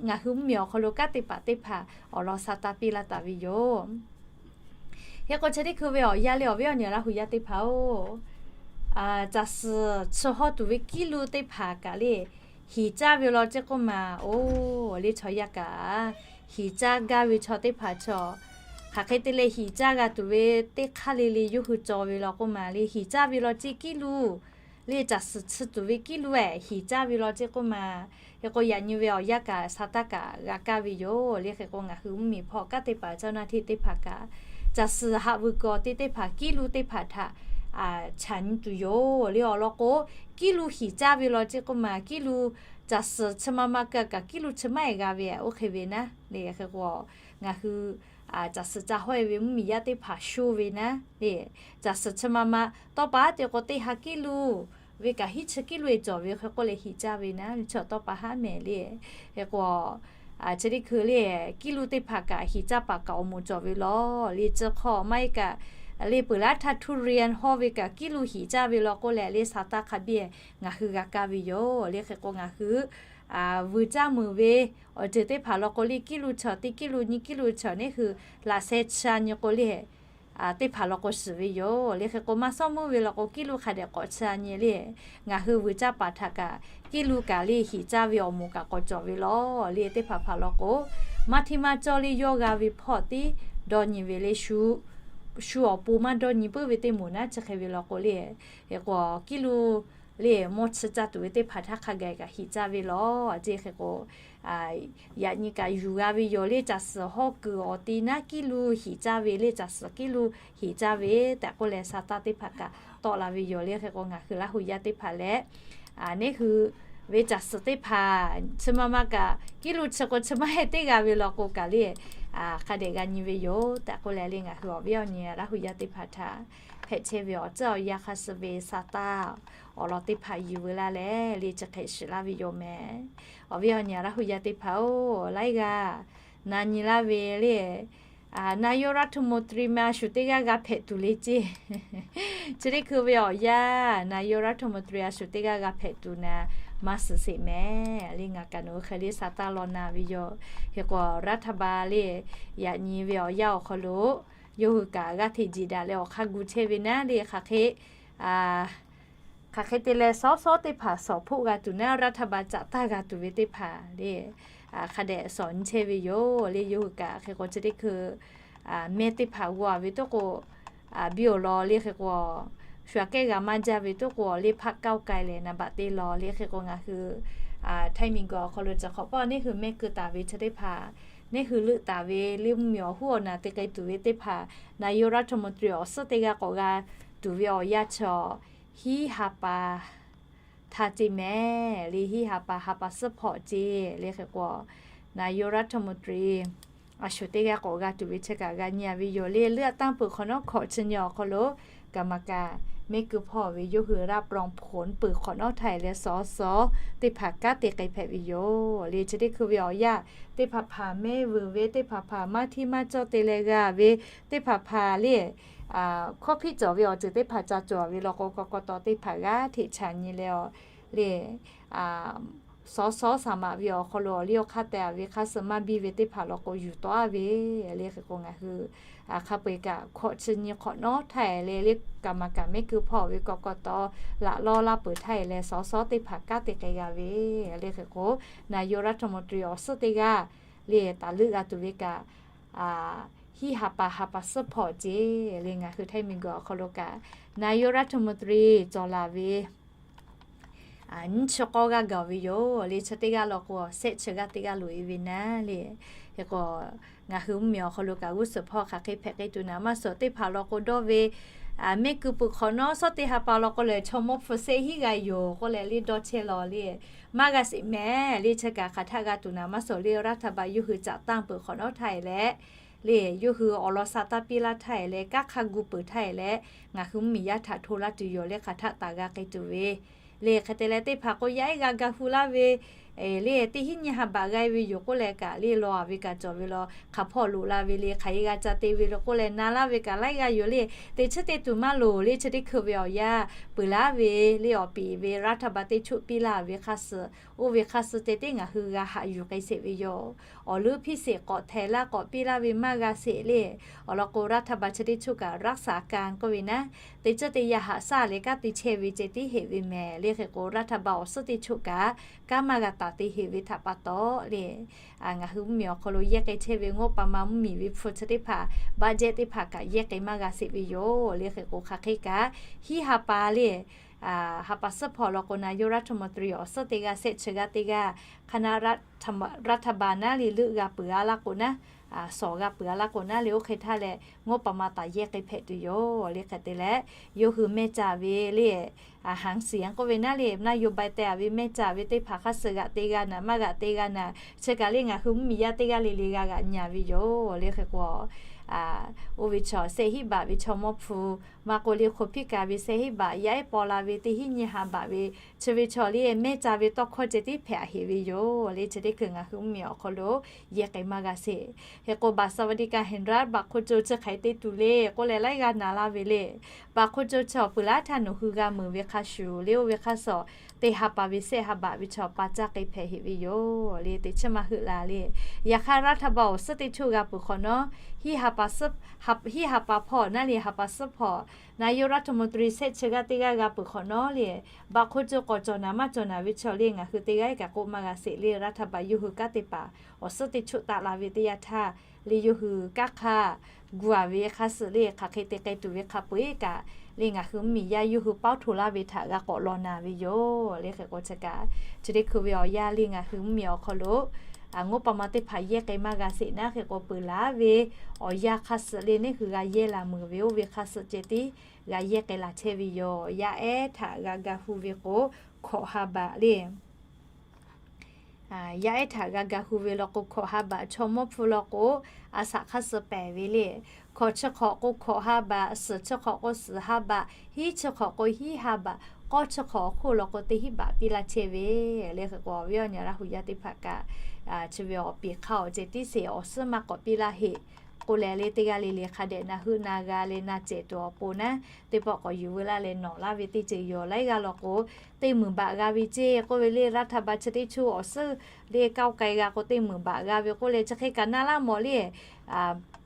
ngaˬ hui mvuhˇmiˬ awˬ hk'aw lo kanˉ te paˍ teˇ hpaˍ awˬ lawn sa taˇ piˇ laˇ taˍ ve yoˬ. Hk'e k'o chi teˇ hkui ve awˬ yanˇ le awˬ viˉ awˬ nyi Laˇ hu yaˇ teˇ hpaˍ-oˬ, caˬ suhˍ chi hawˇ tuˬ ve กิโล teˇ hpaˍ kaꞈ le hiˍ caˇ ve law ceˇ k'oˆ maˬ, oˬ le chaw yaˇ kaꞈ hiˍ caˇ gaˇ ve chaw teˇ hpaˍ chaw, hk'aˬ hk'e te leh hiˍ caˇ g'a tuˬ ve teˇ hk'aˇ le le yawˇ hui cawˬ ve law k'oˆ maˬ le, hiˍ caˇ ve law ceˇ กิโล le caˬ suhˍ chi tuˬ ve กิโล ehˍ hiˍ caˇ ve law ceˇ k'oˆ maˬ. Hk'e k'o yaꞈ nyi ve awˬ yanˇ kaꞈ sa taˇ kaꞈ g'a kaˇ ve yoˬ le. Hk'e k'o ngaˬ hui mvuhˇmiˬ hpawˇ kanˉ te paˍ เจ้าหน้าที่ teˇ hpaˍ kaꞈ caˬ suhˍ haꞈ vuiˬ kuiˬ awˬ te teˇ hpaˍ กิโล teˇ hpaˍ htaꞈ chaꞈ nyi tuˬ yoˬ le. Awˬ lawn k'o กิโล hiˍ caˇ ve law ceˇ k'oˆ maˬ, กิโล caˬ suhˍ chi ma ma kaꞈ kaꞈ กิโล chi maˇ ehˍ g'a ve oˇ hk'e ve naˉ le. Hk'e k'o ngaˬ hui caˬ suhˍ ca hawˇ-e ve mvuhˇmiˬ yaˇ teˇ hpaˍ sho ve naˉ le, caˬ suhˍ chi ma ma tawˇ pa te k'o teˇ ha กิโล ve kaꞈ hiˉ chi กิโล ehˍ cawˬ ve hk'e k'oˆ leh hiˍ caˇ ve naˉ le, chaw tawˇ pa haˉ mehˍ le. Hk'e k'o chi teˇ hkui le กิโล teˇ hpaˍ kaꞈ hiˍ caˇ paˍ kaꞈ awˬ moˍ cawˬ ve law le. Chi hk'aw maˇ heˆ kaꞈ le peuˬ laˉ htaˇ ทุเรียน hawˇ ve kaꞈ กิโล hiˍ caˇ ve law k'oˆ leh le sa taˇ hk'a biˇ ngaˬ hui g'a kaˇ ve yoˬ le. Hk'e k'o ngaˬ hui vuiˬ caˇ meuˍ ve awˬ ceuˬ teˇ hpaˍ law k'o le กิโล chaw teˇ กิโล nyiˇ กิโล chaw neˉ hui laꞈ sheh chi-a nyi k'o le teˇ hpaˍ law k'o shiˍ ve yoˬ le. Hk'e k'o maˇ sawˉ meuˇ ve law k'o กิโล hk'a dehꞈ k'awꞈ chi-a nyi le. Ngaˬ hui vuiˬ caˇ paˍ htaꞈ kaꞈ กิโล kaꞈ le hiˍ caˇ ve awˬ moˍ kaꞈ k'awꞈ cawˬ ve law le. Teˇ hpaˍ hpaˍ law k'o maˇ hteˇ maˇ cawˇ le yawˇ g'a ve hpawˇ tiˉ dawˇ nyi ve le shu shu awˬ pon maˇ dawˇ nyi puiˉ ve teˇ moˍ naˉ chi hk'e ve law k'o le, hk'e k'o กิโล le mawˇ chi caˇ tuˬ ve teˇ hpaˍ htaˇ hk'a gaˬ kaꞈ hiˍ caˇ ve law ceˇ. Hk'e k'o yaꞈ nyi kaꞈ yuˬ g'a ve yoˬ le. Caˬ suhˍ hawˇ kuiˬ awˬ ti naˉ กิโล hiˍ caˇ ve le, caˬ suhˍ กิโล hiˍ caˇ ve tehꞈ k'oˆ leh sa taˇ teˇ hpaˍ kaꞈ tawˆ la ve yoˬ le. Hk'e k'o ngaˬ hui Laˇ hu yaˇ teˇ hpaˍ leh neˉ hui ve caˬ suhˍ teˇ hpaˍ chi ma ma kaꞈ กิโล chi k'o chi maˇ heˆ teˇ g'a ve law k'o kaꞈ le hk'a dehꞈ g'a nyi ve yoˬ tehꞈ k'oˆ leh le ngaˬ hui awˬ viˉ awˬ nyi Laˇ hu yaˇ teˇ hpaˍ htaꞈ hpehꞈ chehˇ ve awˬ tcuhˉ awˬ yanˇ hk'a suh ve sa taˇ awˬ lawn teˇ hpaˍ yuˬ veu laˇ leh le chi hk'e shiˍ laˇ ve yoˬ mehˍ. Awˬ viˉ awˬ nyi Laˇ hu yaˇ teˇ hpaˍ-oˬ, laiˉ g'aˇ na nyi laˇ ve le นายกรัฐมนตรี meh a shuˍ teˇ g'aˇ g'a hpehꞈ tuˬ le ceˇ. Chi teˇ hkui ve awˬ yanˇ, นายกรัฐมนตรี a shuˍ teˇ g'aˇ g'a hpehꞈ tuˬ naˍ, maˇ suhˍ sheˍ mehˍ le. Ngaˬ kaꞈ nawˬ hui hk'e le sha taˇ law na ve yoˬ. Hk'e k'o, รัฐบาล le, yaꞈ nyi ve awˬ yanˇ awˬ hk'aw lo yawˇ hui kaꞈ g'aˇ hteꞈ jiꞈ daꞈ leh awˬ hk'aˇ gu chehˇ ve naˉ le, hk'aˬ hk'e hk'aˬ hk'e te leh, sawˉ sawˉ teˇ hpaˍ sawˍ hpoˆ g'a tuˬ naˉ, รัฐบาล caꞈ taˇ g'a tuˬ ve teˇ hpaˍ le, hk'a dehꞈ sawˍ nyi chehˇ ve yoˬ le. Yawˇ hui kaꞈ hk'e k'o, chi teˇ hkui meh teˇ hpaˍ g'aw ve toˉ k'o, biˇ awˬ lawn le. Hk'e k'o, shu aꞈ kehˉ g'a maˇ jaˇ ve toˉ k'o, le พรรคก้าวไกล lehˬ naˍ baꞈ te law le. Hk'e k'o, ngaˬ hui htaiˇ miˬguiˬ awˬ hk'aw lo caˬ hk'awꞈ pawˆ neˇ hui mehˆ keu taˍ ve chi teˇ hpaˍ, neˇ hui leuˆ taˍ ve le, mvuhˇmiˬ awˬ huˉ awˬ naˬ te k'ai tuˬ ve teˇ hpaˍ, นายกรัฐมนตรี awˬ suhˉ teˇ g'aˇ k'awꞈ g'a tuˬ ve awˬ yanˇ chaw, hiˉ ha pa htaˇ ceˇ mehˍ le. Hiˉ ha pa, ha pa suhˉ hpawꞈ ceˇ le. Hk'e k'o, นายกรัฐมนตรี a shuˍ teˇ g'aˇ k'awꞈ g'a tuˬ ve chi kaꞈ g'a nyi a ve yoˬ le. เลือกตั้ง peuˬ hk'awꞈ nawˉ hkawꞈ chi nyi awˬ hk'aw lo, กรรมการ mehˆ keu hpawˇ ve yawˇ hui รับรองผล peuˬ hk'awꞈ nawˉ htaˇ e leh, sawˉ sawˉ teˇ hpaˍ kanˉ te k'ai hpehꞈ ve yoˬ le. Chi teˇ hkui ve awˬ yanˇ, teˇ hpaˍ hpaˍ mehˆ vuiˬ ve, teˇ hpaˍ hpaˍ maˇ hteˇ maˇ cawˇ te leh g'a ve, teˇ hpaˍ hpaˍ le, hkawˇ hpiˆ cawˬ ve awˬ ceuˬ teˇ hpaˍ ca cawˬ ve law k'o, กกต teˇ hpaˍ g'aˇ hteꞈ chaꞈ nyi leh awˬ le, sawˉ sawˉ สมัคร ve awˬ hk'aw lo awˬ liˇ awˬ hk'aˇ teh a ve hk'a suh maˇ biˇ ve teˇ hpaˍ law k'o, yuˬ tawˆ a ve le. Hk'e k'o, ngaˬ hui hk'a peu eˬ kaꞈ hkawꞈ chi nyi hk'awꞈ nawˉ htaˇ e leh le, กรรมการ mehˆ keu hpawˇ ve กกต laꞈ lawˇ laˇ peuˬ htaˇ e leh, sawˉ sawˉ teˇ hpaˍ kanˉ te k'ai g'a ve le. Hk'e k'o, นายกรัฐมนตรี awˬ suhˉ teˇ g'aˇ le, taˍ leuˆ g'a tuˬ ve kaꞈ, hiˉ ha pa, ha pa suhˉ hpawꞈ ceˇ le. Ngaˬ hui htaiˇ miˬguiˬ awˬ hk'aw lo kaꞈ, นายกรัฐมนตรี cawˬ laˬ ve nyiˇ chi k'awˇ g'aˇ gaˬ ve yoˬ le. Chi teˇ g'aˇ law k'o, shehˆ chi g'aˇ teˇ g'aˇ loꞈ e ve naˉ le. Hk'e k'o, ngaˬ hui mvuhˇmiˬ awˬ hk'aw lo kaꞈ g'uˇ suhˍ hpawˇ hk'aˬ hk'e hpehꞈ k'ai tuˬ naˍ maˇ suhˍ teˇ hpaˍ law k'o, dawˇ ve mehˆ keu peuˬ hk'awꞈ nawˉ, sawˉ teˇ ha pa law k'o lehˬ, chaw mawˇ hpu shehˆ hiˉ g'a yoˬ k'oˆ leh le dawˇ chehˇ law le. Maˇ g'a sheˍ mehˍ le. Chi kaꞈ hk'aˬ htaˆ g'a tuˬ naˍ maˇ suhˍ le. รัฐบาล yawˇ hui caꞈ tanˇ peuˬ hk'awꞈ nawˉ htaˇ e leh le, yawˇ hui awˬ lawn sha taˇ piˇ laˇ htaˇ e leh, kanˉ hk'a gu peuˬ htaˇ e leh, ngaˬ hui mvuhˇmiˬ yaˇ htaꞈ hto laˇ tuˬ yoˬ le. Hk'aˬ htaˆ taˍ g'a k'ai tuˬ ve le. Hk'e te leh, teˇ hpaˍ k'o, yaˇ ehˉ g'a ga hu laˇ ve le, teˇ hinˉ nyi ha baꞈ g'a e ve yoˬ k'oˆ leh kaꞈ le, law a ve kaꞈ cawˬ ve law, hk'aˬ hpawˇ loꞈ la ve le, hk'aˬ e g'a ca te ve le k'oˆ leh na laˇ ve kaꞈ laiˉ g'aˇ yoˬ le. Teˇ chiˉ teˇ tuˬ maˇ loˍ le. Chi teˇ hkui ve awˬ yanˇ, peuˬ laˇ ve le, awˬ piˍ ve รัฐบาล teˇ choˆ piˇ laˇ ve hk'a suh, oˇ ve hk'a suh ceh tiˉ ngaˬ hui g'a haꞈ yuˬ k'ai sheˍ ve yoˬ. Awˬ leuˉ hpiˇ sheˍ k'awꞈ htehˍ laˇ k'awꞈ piˇ laˇ ve maˇ g'a sheˍ le. Awˬ lawn k'o, รัฐบาล chi teˇ choˆ kaꞈ รักษาการ k'oˆ ve naˉ, teˇ chiˉ teˇ yanˇ haꞈ shaˉ leh kanˉ te chehˇ ve ceh tiˉ heˆ ve mehˍ le. Hk'e k'o, รัฐบาล awˬ suhˉ teˇ choˆ kaꞈ kanˉ maˇ g'a taˍ te heˆ ve htaꞈ pa taw le, ngaˬ hui mvuhˇmiˬ awˬ hk'aw lo yehˇ k'ai chehˇ ve งบประมาณ mvuhˇmiˬ ve hpu chi teˇ hpaˍ, budget teˇ hpaˍ kaꞈ yehˇ k'ai maˇ g'a sheˍ ve yoˬ le. Hk'e k'o, hk'aˬ hk'e kaꞈ hiˉ ha pa le, ha pa suhˉ hpawˇ law k'o, นายกรัฐมนตรี awˬ suhˉ teˇ g'aˇ, shehˆ chi g'aˇ teˇ g'aˇ, hk'aˬ naˆ รัฐบาล naˉ le leuˆ g'a peuˬ a laˇ k'o naˉ, sawˍ g'a peuˬ a laˇ k'o naˉ le, oˇ hk'e htaˇ leh งบประมาณ taˍ yehˇ k'ai hpehꞈ tuˬ yoˬ le. Hk'e te leh, yawˇ hui mehˇ ca ve le, หาเสียง k'oˆ ve naˉ le, นโยบาย teh a ve mehˇ ca ve teˇ hpaˍ hk'a suh g'aꞈ te g'a naˍ, maˇ g'aꞈ te g'a naˍ, chi kaꞈ le ngaˬ hui mvuhˇmiˬ yaˇ teˇ g'aˇ le le g'a g'aꞈ nyi a ve yoˬ le. Hk'e k'o, oˇ ve chaw shehˆ hiˉ baꞈ ve chaw mawˇ hpu, maˇ k'oˆ le, hk'o hpiˇ ka ve shehˆ hiˉ baꞈ, yaˇ ehˉ paw la ve teˇ hinˉ nyi ha baꞈ ve, chi ve chaw le mehˇ ca ve tawˇ hkawˇ ceh tiˉ hpehꞈ a heˆ ve yoˬ le. Chi teˇ hkui ngaˬ hui mvuhˇmiˬ awˬ hk'aw lo yehˇ k'ai maˇ g'a sheˍ. Hk'e k'o, บัตรสวัสดิการแห่งรัฐ บัตรคนจน chi hk'aˬ hk'e te tuˬ le k'oˆ leh laiˉ g'aˇ na laˇ ve le. บัตรคนจน chi awˬ peuˬ laˇ htaˇ nawˬ hui g'a meuˍ ve hk'a shuˍ le, oˇ ve hk'a suh teˇ ha pa ve shehˆ ha baꞈ ve chaw pa caˇ k'ai hpehꞈ heˆ ve yoˬ le. Teˇ chiˉ maˇ heuˆ la le. Yaꞈ hk'aˇ รัฐบาล awˬ suhˉ teˇ choˆ g'a peuˬ hk'awꞈ nawˉ, hiˉ ha pa hpawˇ naˉ le, ha pa suhˉ hpawˇ, นายกรัฐมนตรี shehˆ chi g'aˇ teˇ g'aˇ g'a peuˬ hk'awꞈ nawˉ le, บัตรคนจน k'awꞈ cawˬ naˍ maˇ cawˬ naˍ ve chaw le ngaˬ hui teˇ g'aˇ kaꞈ k'oˆ maˇ g'a sheˍ le. รัฐบาล yawˇ hui kanˉ te paˍ awˬ suhˉ teˇ choˆ taˆ la ve teˇ yanˇ htaˇ le, yawˇ hui kanˉ hk'aˇ gu a ve hk'a suh le, hk'aˬ hk'e te k'ai tuˬ ve hk'a peu eˬ kaꞈ le, ngaˬ hui mvuhˇmiˬ yaˇ yawˇ hui pawˇ hto laˇ ve htaꞈ g'a k'awꞈ law naˍ ve yoˬ le. Hk'e k'o, chi kaꞈ chi teˇ hkui ve awˬ yanˇ le ngaˬ hui mvuhˇmiˬ awˬ hk'aw lo งบประมาณ teˇ hpaˍ yehˇ k'ai maˇ g'a sheˍ naˉ, hk'e k'o peuˬ laˇ ve awˬ yanˇ hk'a suh le neˇ hui g'a yehˇ la meuˍ ve, oˇ ve hk'a suh ceh tiˉ g'a yehˇ k'ai la chehˇ ve yoˬ. Yaˇ ehˉ htaꞈ g'a ga hu ve k'o, hkawꞈ ha baꞈ le. Yaˇ ehˉ htaꞈ g'a ga hu ve law k'o, hkawꞈ ha baꞈ, chaw mawˇ hpu law k'o, a shaꞈ hk'a suh pehˍ ve le. Hkawꞈ chi hk'awꞈ k'o hkawꞈ ha baꞈ, suhˍ chi hk'awꞈ k'o suhˍ ha baꞈ, hiˉ chi hk'awꞈ k'o hiˉ ha baꞈ, k'awˇ chi hk'awꞈ awˬ hk'oˆ law k'o teˇ hinˉ baꞈ piˇ laˇ chehˇ ve le. Hk'e k'o, awˬ viˉ awˬ nyi Laˇ hu yaˇ teˇ hpaˍ kaꞈ, chi ve awˬ piˍ hk'aˇ awˬ ceh tiˉ sheˍ, awˬ suhˉ maˇ k'awꞈ piˇ laˇ heˆ. k'oˆ leh le teˇ g'aˇ le le hk'a dehꞈ na heuˆ na g'a leh na cehˬ tuˬ awˬ pon naˉ, teˇ pawˆ k'awꞈ yuˬ veu laˇ leh nawˬ laˇ ve teˇ ceuˬ yoˬ. Laiˉ g'aˇ law k'o, teˇ meunˍ baꞈ g'a ve ceˇ k'oˆ ve le, รัฐบาล chi teˇ chu awˬ suhˉ le ก้าวไกล g'a k'o teˇ meunˍ baꞈ g'a ve k'oˆ leh chi hk'e kaꞈ na laˇ mawˬ le,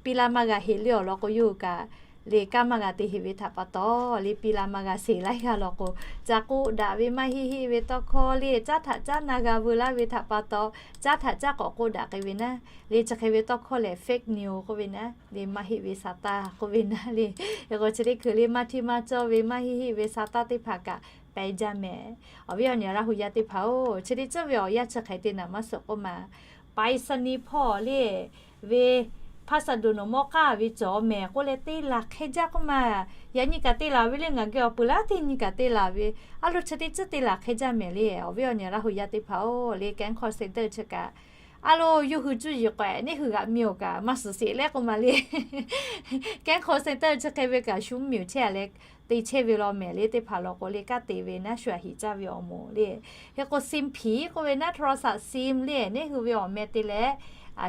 piˇ laˇ maˇ g'a heˆ le awˬ lawn k'o, yawˇ hui kaꞈ le kanˉ maˇ g'a te heˆ ve htaꞈ pa taw, le piˇ laˇ maˇ g'a sheˍ. Laiˉ g'aˇ law k'o, ca k'oˆ daꞈ ve maˇ heˆ heˆ ve tawˇ hkawˇ le caˉ htaꞈ caˉ na g'a veu laˇ ve htaꞈ pa taw, caˉ htaꞈ caˉ k'awꞈ k'oˆ daꞈ k'ai ve naˉ, le chi hk'e ve tawˇ hkawˇ lehˬ fake news k'oˆ ve naˉ, le maˇ heˆ ve สาระ k'oˆ ve naˉ le. Hk'e k'o chi teˇ hkui le maˇ hteˇ maˇ cawˇ ve maˇ heˆ heˆ ve สาระ teˇ hpaˍ kaꞈ pehˬ jaˇ mehˍ. Awˬ viˉ awˬ nyi Laˇ hu yaˇ teˇ hpaˍ-oˬ, chi teˇ ceuˬ ve awˬ yanˇ chi hk'e te naˍ maˇ suhˍ k'oˆ ma, ไปรษณีย์ hpawˇ le ve พัสดุ nawˬ mawˇ k'aˇ ve cawˬ mehˍ k'oˆ leh te laˬ hk'e jaˇ k'oˆ ma. Yaꞈ nyi kaꞈ te laˬ ve le ngaˬ geh awˬ peuˬ laˇ teˇ nyi kaꞈ te laˬ ve, a lo chi teˇ ceuˬ te laˬ hk'e jaˇ mehˍ le. Awˬ viˉ awˬ nyi Laˇ hu yaˇ teˇ hpaˍ-oˬ, le แก๊ง call center chi kaꞈ a lo yawˇ hui cuˇ yiˍ k'awꞈ neˇ hui g'aꞈ mi awˬ kaꞈ maˇ suhˍ sheˍ leh k'oˆ ma le. แก๊ง call center chi hk'e ve kaꞈ shu mvuhˇmiˬ chehˇ a leh te chehˇ ve law mehˍ le. Teˇ hpaˍ law k'o le kanˉ te ve naˉ shu aꞈ heˍ caˇ ve awˬ moˍ le. Hk'e k'o ซิมผี k'oˆ ve naˉ โทรศัพท์ ซิม le neˇ hui ve awˬ meh te leh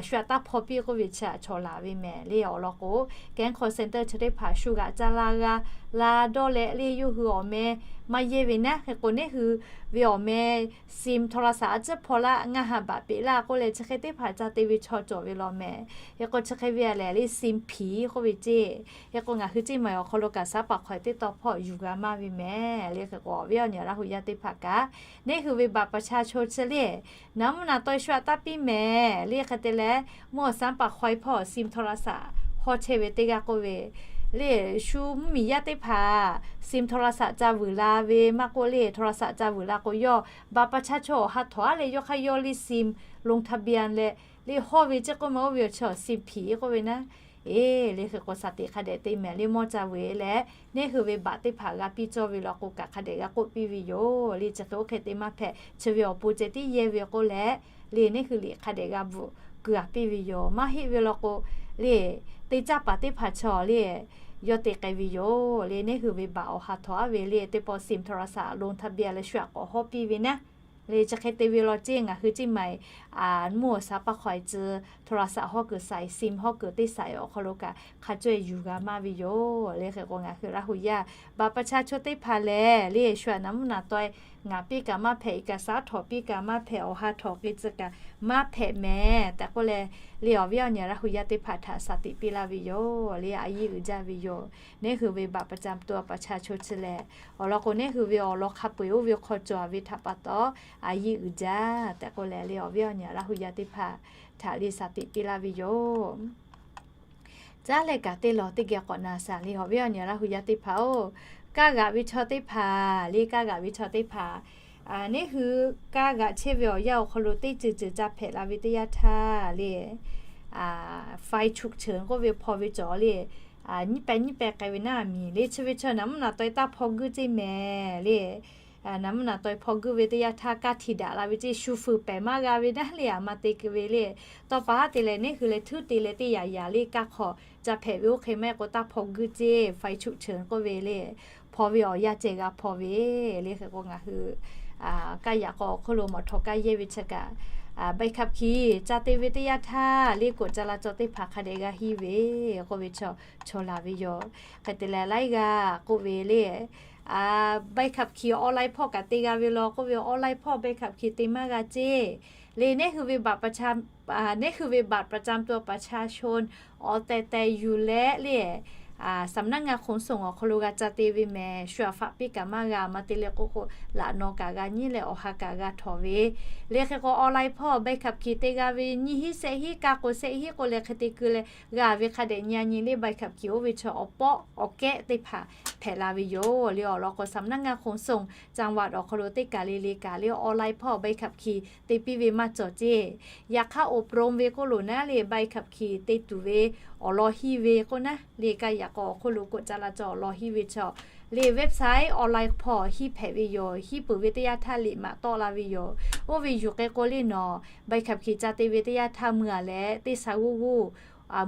shu aꞈ taˇ hpaw piˇ k'oˆ ve chi aꞈ chaw laˬ ve mehˍ le. Awˬ lawn k'o, แก๊ง call center chi teˇ hpaˍ shu g'aꞈ ca la g'a la dawˇ leh le yawˇ hui awˬ meh maˇ yehˇ ve naˉ. Hk'e k'o neˇ hui ve awˬ meh ซิม โทรศัพท์ a ciˉ hpaw laˇ ngaˇ ha baꞈ peꞈ laˇ k'oˆ leh chi hk'e teˇ hpaˍ ca te ve chaw cawˬ ve law mehˍ. Hk'e k'o chi hk'e ve a lehˬ le ซิมผี k'oˆ ve ceˇ. Hk'e k'o ngaˬ hui ceˇ maˬ awˬ hk'aw lo kaꞈ สรรพากร teˇ taw hpawˇ yuˬ g'a maˇ ve mehˍ le. Hk'e k'o awˬ viˉ awˬ nyi Laˇ hu yaˇ teˇ hpaˍ kaꞈ neˇ hui ve บัตรประชาชน chi le naˍ mvuhˇ naˍ taw shu aꞈ taˇ piˇ mehˍ le. Hk'e te leh mvuhˇ awˬ สรรพากร hpawˇ ซิม โทรศัพท์ hawˇ chehˇ ve teˇ g'aˇ k'oˆ ve le, shu mvuhˇmiˬ yaˇ teˇ hpaˍ ซิม โทรศัพท์ ca vuiˬ la ve maˇ k'oˆ le โทรศัพท์ ca vuiˬ la k'o yawˇ บัตรประชาชน awˬ ha htawnˍ a leh yawˇ hk'aˇ yawˇ le ซิม ลงทะเบียน leh le hawˇ ve ceˇ k'oˆ ma. Oˇ ve awˬ chi awˬ ซิมผี k'oˆ ve naˉ. Eˬ le hk'e k'o shaˍ tiꞈ hk'a dehꞈ te mehˍ le mawˇ ca vuiˬ leh neˇ hui ve บัตร teˇ hpaˍ g'a piˇ cawˇ ve law k'o kaꞈ hk'a dehꞈ g'a k'oˆ piˇ ve yoˬ le. Chi hk'e oˇ hk'e te maˇ hpehꞈ, chi ve awˬ pon ceh tiˉ yehˇ ve k'oˆ leh le neˇ hui liꞈ hk'a dehꞈ g'a bvuhꞈ kuiˬ a piˇ ve yoˬ. Maˇ heˆ ve law k'o le teˇ caˇ paˍ teˇ hpaˍ chaw le yawˇ te k'ai ve yoˬ le. Neˇ hui ve บัตร awˬ ha htawnˍ a ve le teˇ pawˆ ซิม โทรศัพท์ ลงทะเบียน leh shu aꞈ k'awꞈ hawˇ piˇ ve naˉ. Le chi hk'e te ve law ceˇ ngaˬ hui ceˇ maˬ mvuhˇ awˬ สรรพากร tcuh โทรศัพท์ hawˇ kuiˬ sai, ซิม hawˇ kuiˬ teˇ sai awˬ hk'aw lo kaꞈ hk'a caweh yuˬ g'a maˇ ve yoˬ le. Hk'e k'o ngaˬ hui Laˇ hu yaˇ บัตรประชาชน teˇ hpaˍ lehˬ le shu aꞈ naˍ mvuhˇ naˍ taw ngaˍ piˇ kaꞈ maˇ hpehꞈ, เอกสาร htawꞈ piˇ kaꞈ maˇ hpehꞈ, awˬ ha htawnˍ k'ai tcuh kaꞈ maˇ hpehꞈ mehˍ tehꞈ k'oˆ leh le awˬ viˉ awˬ nyi Laˇ hu yaˇ teˇ hpaˍ htaꞈ shaˍ tiꞈ piˇ laˇ ve yoˬ le. A yiˇ uiˍ jaˇ ve yoˬ. Neˇ hui ve บัตรประจำตัวประชาชน chi lehˬ awˬ lawn k'o neˇ hui ve awˬ lawn hk'a peu-eˬ oˇ ve hk'aw cawˬ ve htaꞈ pa taw a yiˇ uiˍ jaˇ tehꞈ k'oˆ leh le awˬ viˉ awˬ nyi Laˇ hu yaˇ teˇ hpaˍ htaꞈ le shaˍ tiꞈ piˇ laˇ ve yoˬ. Caˉ leh kaꞈ teˇ lawn teˇ geh k'awꞈ na shaˍ le awˬ viˉ awˬ nyi Laˇ hu yaˇ teˇ hpaˍ-oˬ, kaˇ g'aꞈ ve chaw teˇ hpaˍ le kaˇ g'aꞈ ve chaw teˇ hpaˍ neˇ hui kaˇ g'aꞈ chehˇ ve awˬ yanˇ awˬ hk'aw lo teˇ ceuˬ ceuˬ ca hpehꞈ la ve teˇ yanˇ htaˇ le ไฟฉุกเฉิน k'oˆ ve hpaw ve cawˬ le nyiˇ peh nyiˇ peh k'ai ve naˉ miˬ le chi ve chaw naˍ mvuhˇ naˍ taw taˇ hpaw guiˇ ceˇ mehˍ le. Naˍ mvuhˇ naˍ taw hpaw guiˇ ve teˇ yanˇ htaˇ kaˇ hti daꞈ la ve ceˇ shu fuiˍ pehˍ maˇ g'a ve naˉ le a ma te keu ve le. Tawˇ pa haˉ te leh neˇ hui leh htuˉ te leh teˇ yaꞈ yaꞈ le kaˇ hk'aw ca hpehꞈ ve oˇ hk'e maˇ heˆ k'o taˇ hpaw guiˇ ceˇ ไฟฉุกเฉิน k'oˆ ve le hpaw ve awˬ yanˇ ceh g'a hpaw ve le. Hk'e k'o ngaˬ hui kaˇ yaꞈ k'aw awˬ hk'oˆ lo mawˬ htaw kaˇ yehˇ ve chi kaꞈ ใบขับขี่ ca te ve teˇ yanˇ htaˇ le k'oꞈ ca la caw teˇ hpaˍ hk'a dehꞈ g'a hiˇ ve k'oˆ ve chaw laˬ ve yoˬ. Hk'e te leh laiˉ g'aˇ k'oˆ ve le ใบขับขี่ online hpawˇ kaꞈ te g'a ve law k'oˆ ve online hpawˇ ใบขับขี่ te maˇ g'a ceˇ le. Neˇ hui ve บัตรประจำ neˇ hui ve บัตรประจำตัวประชาชน awˬ tehˬ tehˬ yuˬ leh le สำนักงานขนส่ง awˬ hk'aw lo g'a ca te ve mehˍ. Shu aꞈ faꞈ piˇ kaꞈ maˇ g'a ma te leh k'oˆ k'o laꞈ naw kaꞈ g'a nyi leh awˬ ha kaꞈ g'a htawˍ ve le. Hk'e k'o online hpawˇ ใบขับขี่ te g'a ve nyiˇ hinˉ shehˆ hinˉ kaˇ k'o shehˆ hinˉ k'oˆ leh hk'e te keu leh g'a ve hk'a dehꞈ nyi a nyi le ใบขับขี่ oˇ ve chaw awˬ pawˆ awˬ kehˉ teˇ hpaˍ hpehꞈ la ve yoˬ le. Awˬ lawn k'o สำนักงานขนส่งจังหวัด awˬ hk'aw lo teˇ kaˬ le le kaꞈ le online hpawˇ ใบขับขี่ te piˇ ve maˇ cawˬ ceˇ. Yaꞈ hk'aˇ อบรม ve k'oˆ loˬ naˉ le ใบขับขี่ te tuˬ ve awˬ lawn hiˇ ve k'oˆ naˉ le kaˇ yaꞈ k'aw awˬ hk'oˆ lo k'oꞈ ca la caw awˬ lawn hiˇ ve chaw le website online hpawˇ hiˇ hpehꞈ ve yoˬ. Hiˇ peuˬ ve teˇ yanˇ htaˇ liꞈ maꞈ tawˆ la ve yoˬ. Oˇ ve yuˬ k'ai k'o le nawˬ ใบขับขี่ ca te ve teˇ yanˇ htaˇ mui a leh teˇ sha g'uˇ g'uˇ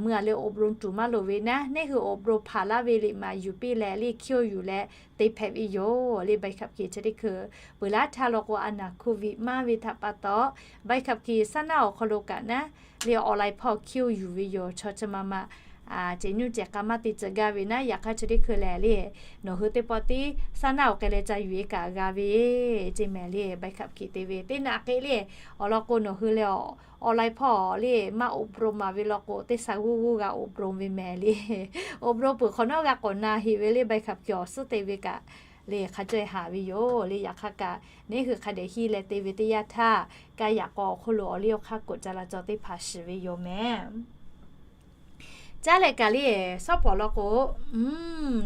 mui a leh อบรม tuˬ maˇ loˍ ve naˉ neˇ hui อบรม hpaˍ laˇ ve liꞈ maꞈ yuˬ piˇ leh le hkiˇ-oˆ yuˬ leh te hpehꞈ ve yoˬ le ใบขับขี่ chi teˇ hkui. Peuˬ laˇ htaˇ law k'o a naˬ โควิด maˇ ve htaꞈ pa taw ใบขับขี่ saˉ naˉ awˬ hk'aw lo kaꞈ naˉ le online hpawˇ hkiˇ-oˆ yuˬ ve yoˬ. Chaw chi ma ma ceꞈ nuˇ ceꞈ k'a maˇ te tcuh gaˇ ve naˉ, yaꞈ hk'aˇ chi teˇ hkui lehˬ le, nawˬ hui teˇ pawˆ tiˉ saˉ naˆ awˬ k'ai leh ca yuˬ e kaꞈ g'a ve, ceˇ mehˍ le, ใบขับขี่ te ve teˇ naꞈ k'e le, awˬ lawn k'o nawˬ hui leh awˬ online hpawˇ le maˇ อบรม maˍ ve law k'o, teˇ sha g'uˇ g'uˇ g'a อบรม ve mehˍ le. อบรม peuˬ hk'awꞈ nawˉ g'a k'awꞈ na heꞈ ve le, ใบขับขี่ awˬ suhˉ te ve kaꞈ le hk'a caweh haˍ ve yoˬ le. Yaꞈ hk'aˇ kaꞈ neˉ hui hk'a dehꞈ hiˇ leh te ve teˇ yanˇ htaˇ, ka yaꞈ k'aw awˬ hk'oˆ lo awˬ liˇ awˬ hk'aˇ กฎจราจร teˇ hpaˍ shiˍ ve yoˬ mehˍ. Caˉ leh kaꞈ le, shawˉ pawˍ law k'o,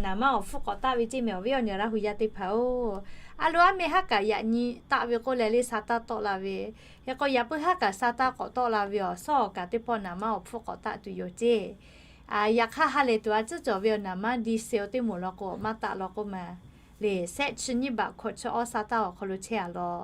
naˍ manˇ awˬ hpfuhˇ k'awꞈ taˆ ve ceˇ mehˍ, awˬ viˉ awˬ nyi Laˇ hu yaˇ teˇ hpaˍ-oˬ. A lo aˉ meh haˉ kaꞈ yaꞈ nyi taˆ ve k'oˆ leh le, sa taˇ tawˆ la ve. Hk'e k'o yaꞈ puiˉ haˉ kaꞈ sa taˇ k'awꞈ tawˆ la ve awˬ shawˉ awˬ kaꞈ teˇ pawˆ naˍ manˇ awˬ hpfuhˇ k'awꞈ taˆ tuˬ yoˬ ceˇ. Yaꞈ hk'aˇ ha lehˬ tuˬ a tcuhˉ cawˬ ve awˬ naˍ manˇ diesel teˇ moˍ law k'o maˇ taˆ law k'oˆ ma le, shehˆ chi nyiˇ baꞈ hkawꞈ chi awˇ sa taˇ awˬ hk'aw lo chehˇ a law.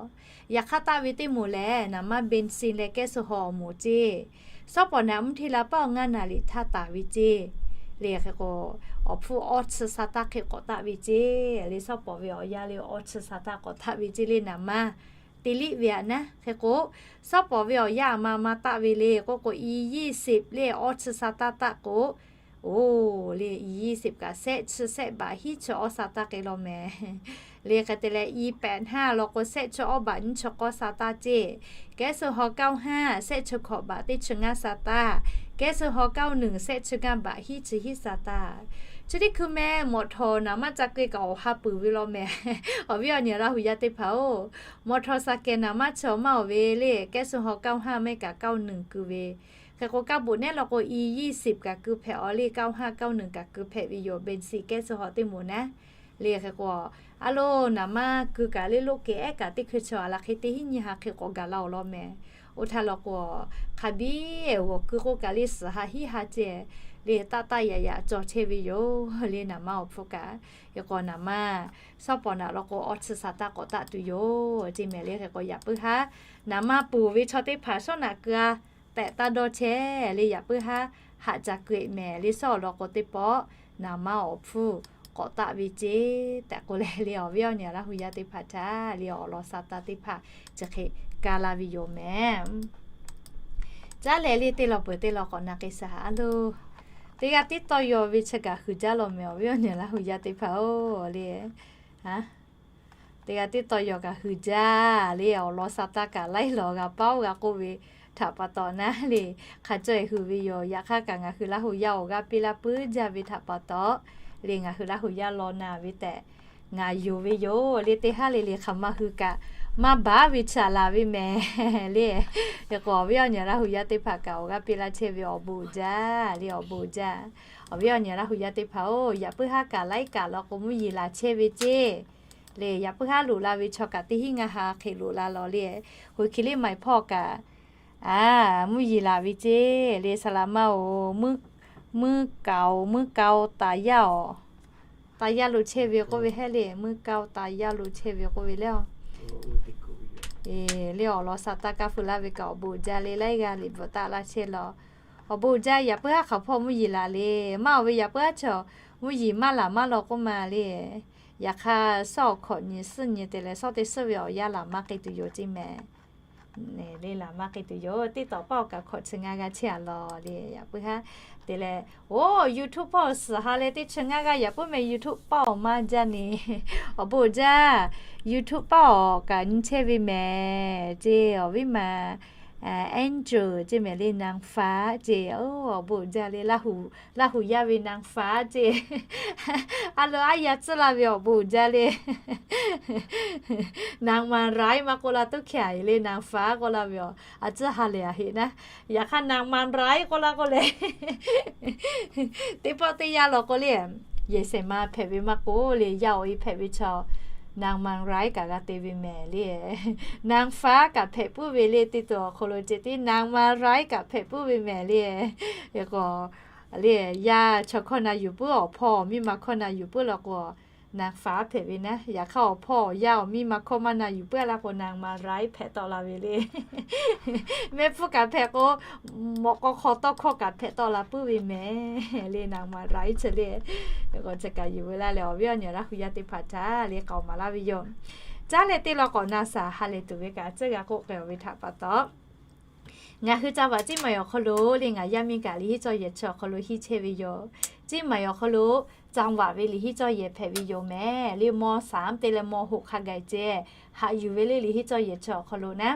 Yaꞈ hk'aˇ taˆ ve teˇ moˍ lehˬ, naˍ manˇ เบนซิน leh แก๊สโซฮอล์ awˬ moˍ ceˇ. Shawˉ pawˍ naˍ mvuhˇ hteˇ la paˇ awˬ ngaˇ naˍ riˍ htaˇ taˍ ve ceˇ. Le hk'e k'o, awˬ hpfuhˇ awˇ chi sa taˇ hk'e k'awꞈ taˆ ve ceˇ. Le shawˉ pawˍ ve awˬ yanˇ le awˇ chi sa taˇ k'awꞈ taˆ ve ceˇ le naˍ manˇ te liˆ ve aꞈ naˉ. Hk'e k'o, shawˉ pawˍ ve awˬ yanˇ aˬ ma maˇ taˆ ve le k'oˆ k'o, อียี่สิบ le awˇ chi sa taˇ taˆ k'o, oˬ le อียี่สิบ kaꞈ shehˆ chi shehˆ baꞈ hiˉ chi awˇ sa taˇ k'ai law mehˍ. Le hk'e te leh อีแปดห้า law k'o shehˆ chi awˇ baꞈ nyiˇ chi k'awˇ sa taˇ ceˇ. แก๊สโซฮอล์ เก้าห้า shehˆ chi hkawꞈ baꞈ teˇ chi ngaˇ sa taˇ. แก๊สโซฮอล์ เก้าหนึ่ง shehˆ chi ngaˇ baꞈ hiˉ chi hiˉ sa taˇ. Chi teˇ hkui meh มอเตอร์ naˍ manˇ ca keu kaꞈ awˬ ha peuˬ ve law mehˍ. Awˬ viˉ awˬ nyi Laˇ hu yaˇ teˇ hpaˍ-oˬ, มอเตอร์ไซค์ naˍ manˇ chi awˬ maˇ awˬ ve le แก๊สโซฮอล์ เก้าห้า maˇ heˆ kaꞈ เก้าหนึ่ง keu ve. Hk'e k'o, kaˇ boꞈ nehˉ law k'o อียี่สิบ kaꞈ keu hpehꞈ aw le, เก้าห้า เก้าหนึ่ง kaꞈ keu hpehꞈ ve yoˬ, เบนซิน แก๊สโซฮอล์ teˇ moˍ naˉ. Le hk'e k'o, a lo naˍ manˇ keu kaꞈ le loˆ kehˬ ehˉ kaꞈ teˇ hkui chi a la hk'e teˇ hinˉ nyiˇ ha hk'e k'awꞈ gaˬ la awˬ lawn mehˍ. Oˇ htaˇ law k'o, hk'a biˇ g'awˬ keu k'oˆ kaꞈ le suhˍ ha hiˉ ha ceh le taˆ taˆ yaꞈ yaꞈ cawˬ chehˇ ve yoˬ le naˍ manˇ awˬ hpfuhˇ kaꞈ. Hk'e k'o naˍ manˇ shawˉ pawˍ naˍ law k'o awˇ chi sa taˇ k'awꞈ taˆ tuˬ yoˬ ceˇ mehˍ. Le hk'e k'o yaꞈ puiˉ haˉ naˍ manˇ ponˬ ve chaw teˇ hpaˍ shawˉ naꞈ keu-a tehꞈ taˇ dawˇ chehˇ le, yaꞈ puiˉ haˉ haꞈ ca keu-eꞈ mehˍ le. Shawˉ awˬ lawn k'o teˇ pawˆ naˍ manˇ awˬ hpfuhˇ k'awꞈ taˆ ve ceˇ tehꞈ k'oˆ leh le, awˬ viˉ awˬ nyi Laˇ hu yaˇ teˇ hpaˍ htaꞈ le awˬ lawn sa taˇ teˇ hpaˍ chi hk'e ka la ve yoˬ mehˍ. Caˉ leh le teˇ law peuˬ teˇ law k'awꞈ na k'ai shaˍ a lo. Teˇ g'aˇ tiˉ tawˇ yaw ve chi kaꞈ hui jaˇ law mehˍ, awˬ viˉ awˬ nyi Laˇ hu yaˇ teˇ hpaˍ-oˬ le. Teˇ g'aˇ tiˉ tawˇ yaw kaꞈ hui jaˇ le, awˬ lawn sa taˇ kaꞈ laiˉ lawˬ g'a paˉ-oˆ g'a k'oˆ ve htaꞈ pa taw naˉ le, hk'a caweh hui ve yoˬ. Yaꞈ hk'aˇ kaꞈ ngaˬ hui Laˇ hu yaˇ awˬ g'aˇ piˇ laˇ puiˉ jaˇ ve htaꞈ pa taw le, ngaˬ hui Laˇ hu yaˇ law na ve tehꞈ ngaˬ yonˍ ve yoˬ le. Teˇ haˉ le le hk'aˬ ma hui kaꞈ maˇ baˬ ve chaꞈ laˬ ve mehˍ le. Hk'e k'o awˬ viˉ awˬ nyi Laˇ hu yaˇ teˇ hpaˍ kaꞈ awˬ g'aˇ piˇ laˇ chehˇ ve awˬ bon uiˍ jaˇ le, awˬ bon uiˍ jaˇ. Awˬ viˉ awˬ nyi Laˇ hu yaˇ teˇ hpaˍ-oˬ, yaꞈ puiˉ haˉ kaꞈ laiˉ kaꞈ law k'o mvuhˇ yeˬ laˬ chehˇ ve ceˇ le. Yaꞈ puiˉ haˉ loꞈ la ve chaw kaꞈ teˇ hinˉ ngaˇ ha hk'e loꞈ la lawˬ le. Hk'e k'o le maiˍ hpawˇ kaꞈ a, mvuhˇ yeˬ laˬ ve ceˇ le. Saˍ laˍ ma-oˬ, mvuhˇ kaoˍ, mvuhˇ kaoˍ taˍ yaˇ-oˬ, taˍ yaˇ lo chehˇ ve k'oˆ ve hehˉ le, mvuhˇ kaoˍ taˍ yaˇ lo chehˇ ve k'oˆ ve le. Le awˬ lawn sa taˇ kaˇ feu laˇ ve kaꞈ awˬ bon uiˍ jaˇ le, laiˉ g'aˇ liꞈ bvuhꞈ taˆ laˇ chehˇ law. Awˬ bon uiˍ jaˇ, yaꞈ puiˉ haˉ hk'aˬ hpawˇ mvuhˇ yeˬ laˬ le. Maˇ awˬ ve yaꞈ puiˉ haˉ chaw mvuhˇ yeˬ maˇ laˬ maˇ law k'oˆ ma le. Yaꞈ hk'aˇ shawˉ awˬ hkawꞈ nyi suhˉ nyi te leh shawˉ teˇ suhˉ ve awˬ yanˇ laˬ maˇ k'ai tuˬ yoˬ ceˇ mehˍ. Le laˬ maˇ k'ai tuˬ yoˬ. TikTok paˆ awˬ kaꞈ hkawꞈ chi ngaˇ g'aˇ chehˇ a law le, yaꞈ puiˉ haˉ te leh, oˬ, YouTube paˆ awˬ suhˍ ha leh teˇ chi ngaˇ g'aˇ yaꞈ puiˉ mehˍ, YouTube paˆ awˬ maˇ jaˇ ni. Awˬ bon uiˍ jaˇ, YouTube paˆ awˬ kaꞈ nyi chehˇ ve mehˍ ceˇ, awˬ viˉ ma Angel ceˇ mehˍ le, นางฟ้า ceˇ, awˬ bon uiˍ jaˇ le, Laˇ hu yaˇ ve นางฟ้า ceˇ. A lo aˉ yaˇ tcuhˉ la ve awˬ bon uiˍ jaˇ le. นางมารร้าย maˇ k'oˆ la tuˉ hkiaˍ le, นางฟ้า k'oˆ la ve awˬ a tcuhˉ ha lehˬ a heꞈ naˉ. Yaꞈ hk'aˇ นางมารร้าย k'oˆ la k'oˆ le, teˇ pawˆ teˇ yanˇ law k'o le, yehˬ shehˍ ma hpehꞈ ve maˇ k'oˆ le, yaˇ awˬ e hpehꞈ ve chaw นางมารร้าย kaꞈ g'a te ve mehˍ le. นางฟ้า kaꞈ hpehꞈ puiˉ ve le, teˇ to awˬ hk'aw lo ceh tiˉ นางมารร้าย kaꞈ hpehꞈ puiˉ ve mehˍ le. K'o le, yaˇ chaw hkawˇ na yuˬ puiˉ, awˬ hpawˇ awˬ miˇ ma hkawˇ na yuˬ puiˉ law k'o, นางฟ้า hpehꞈ ve naˉ. Yaꞈ hk'aˇ awˬ hpawˇ awˬ yaˇ awˬ miˇ ma hkawˇ maˇ na yuˬ puiˉ laˇ k'o, นางมารร้าย hpehꞈ tawˆ la ve le. Mehˆ hpfuhˇ kaꞈ hpehꞈ k'o, mawꞈ k'aw hk'aw tawˇ hkawˇ kaꞈ hpehꞈ tawˆ la puiˉ ve mehˍ le, นางมารร้าย chi le. K'o chi kaꞈ yuˬ ve laˇ leh, awˬ viˉ awˬ nyi Laˇ hu yaˇ teˇ hpaˍ htaꞈ le k'aoˍ maˍ laˇ ve yoˬ. Caˉ leh teˇ law k'awꞈ na shaˍ ha lehˬ tuˬ ve kaꞈ tcuhˇ g'a k'oˆ k'ai-oˬ ve htaꞈ pa taw, Ngaˬ hui จังหวัด Ciˉ Maiˍ awˬ hk'aw lo le ngaˬ yaˇ miˇ kaꞈ liꞈ hiˉ cawˇ yehˬ chi awˬ hk'aw lo hiˉ chehˇ ve yoˬ. Ciˉ Maiˍ awˬ hk'aw lo จังหวัด ve liꞈ hiˉ cawˇ yehˬ hpehꞈ ve yoˬ mehˍ le. ม.สาม te leh ม.หก hk'a gaˬ ceh haꞈ yuˬ ve le liꞈ hiˉ cawˇ yehˬ chi awˬ hk'aw lo naˉ.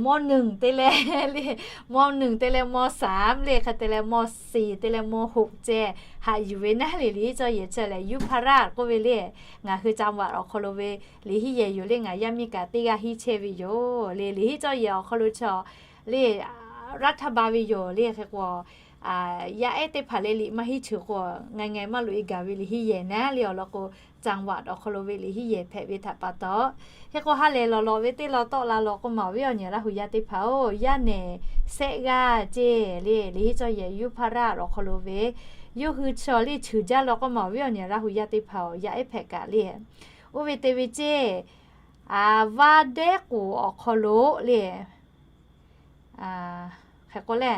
ม.หนึ่ง te leh le, ม.หนึ่ง te leh ม.สาม le hk'e te leh ม.สี่ te leh ม.หก ceh haꞈ yuˬ ve naˉ le liꞈ hiˉ cawˇ yehˬ chi lehˬ ยุพราช k'oˆ ve le. Ngaˬ hui จังหวัด awˬ hk'aw lo ve liꞈ hiˉ yehˬ yoˬ le ngaˬ yaˇ miˇ kaꞈ teˇ g'aˇ hiˉ chehˇ ve yoˬ le. Liꞈ hiˉ cawˇ yehˬ awˬ hk'aw lo chaw le รัฐบาล ve yoˬ le hk'e k'o, yaˇ ehˉ teˇ hpaˍ leh liꞈ maˇ hiˉ cheuˬ k'o, ngaˬ ngaˬ maˇ loꞈ e gaˬ ve liꞈ hiˉ yehˬ naˉ le awˬ lawn k'o, จังหวัด awˬ hk'aw lo ve liꞈ hiˉ yehˬ hpehꞈ ve htaꞈ pa taw, hk'e k'o ha lehˬ lawˬ lawˬ ve teˇ lawn tawˆ la law k'oˆ ma awˬ viˉ awˬ nyi Laˇ hu yaˇ teˇ hpaˍ-oˬ, yaˇ nehˬ sehˆ g'aˇ ceh le liꞈ hiˉ cawˇ yehˬ ยุพราช awˬ hk'aw lo ve yawˇ hui chaw le cheuˬ jaˇ law k'oˆ ma awˬ viˉ awˬ nyi Laˇ hu yaˇ teˇ hpaˍ-oˬ, yaˇ ehˉ hpehꞈ kaꞈ le. Oˇ ve te ve ceh, Vaˇdehˉ k'oˍ awˬ hk'aw lo le, hk'e k'o le,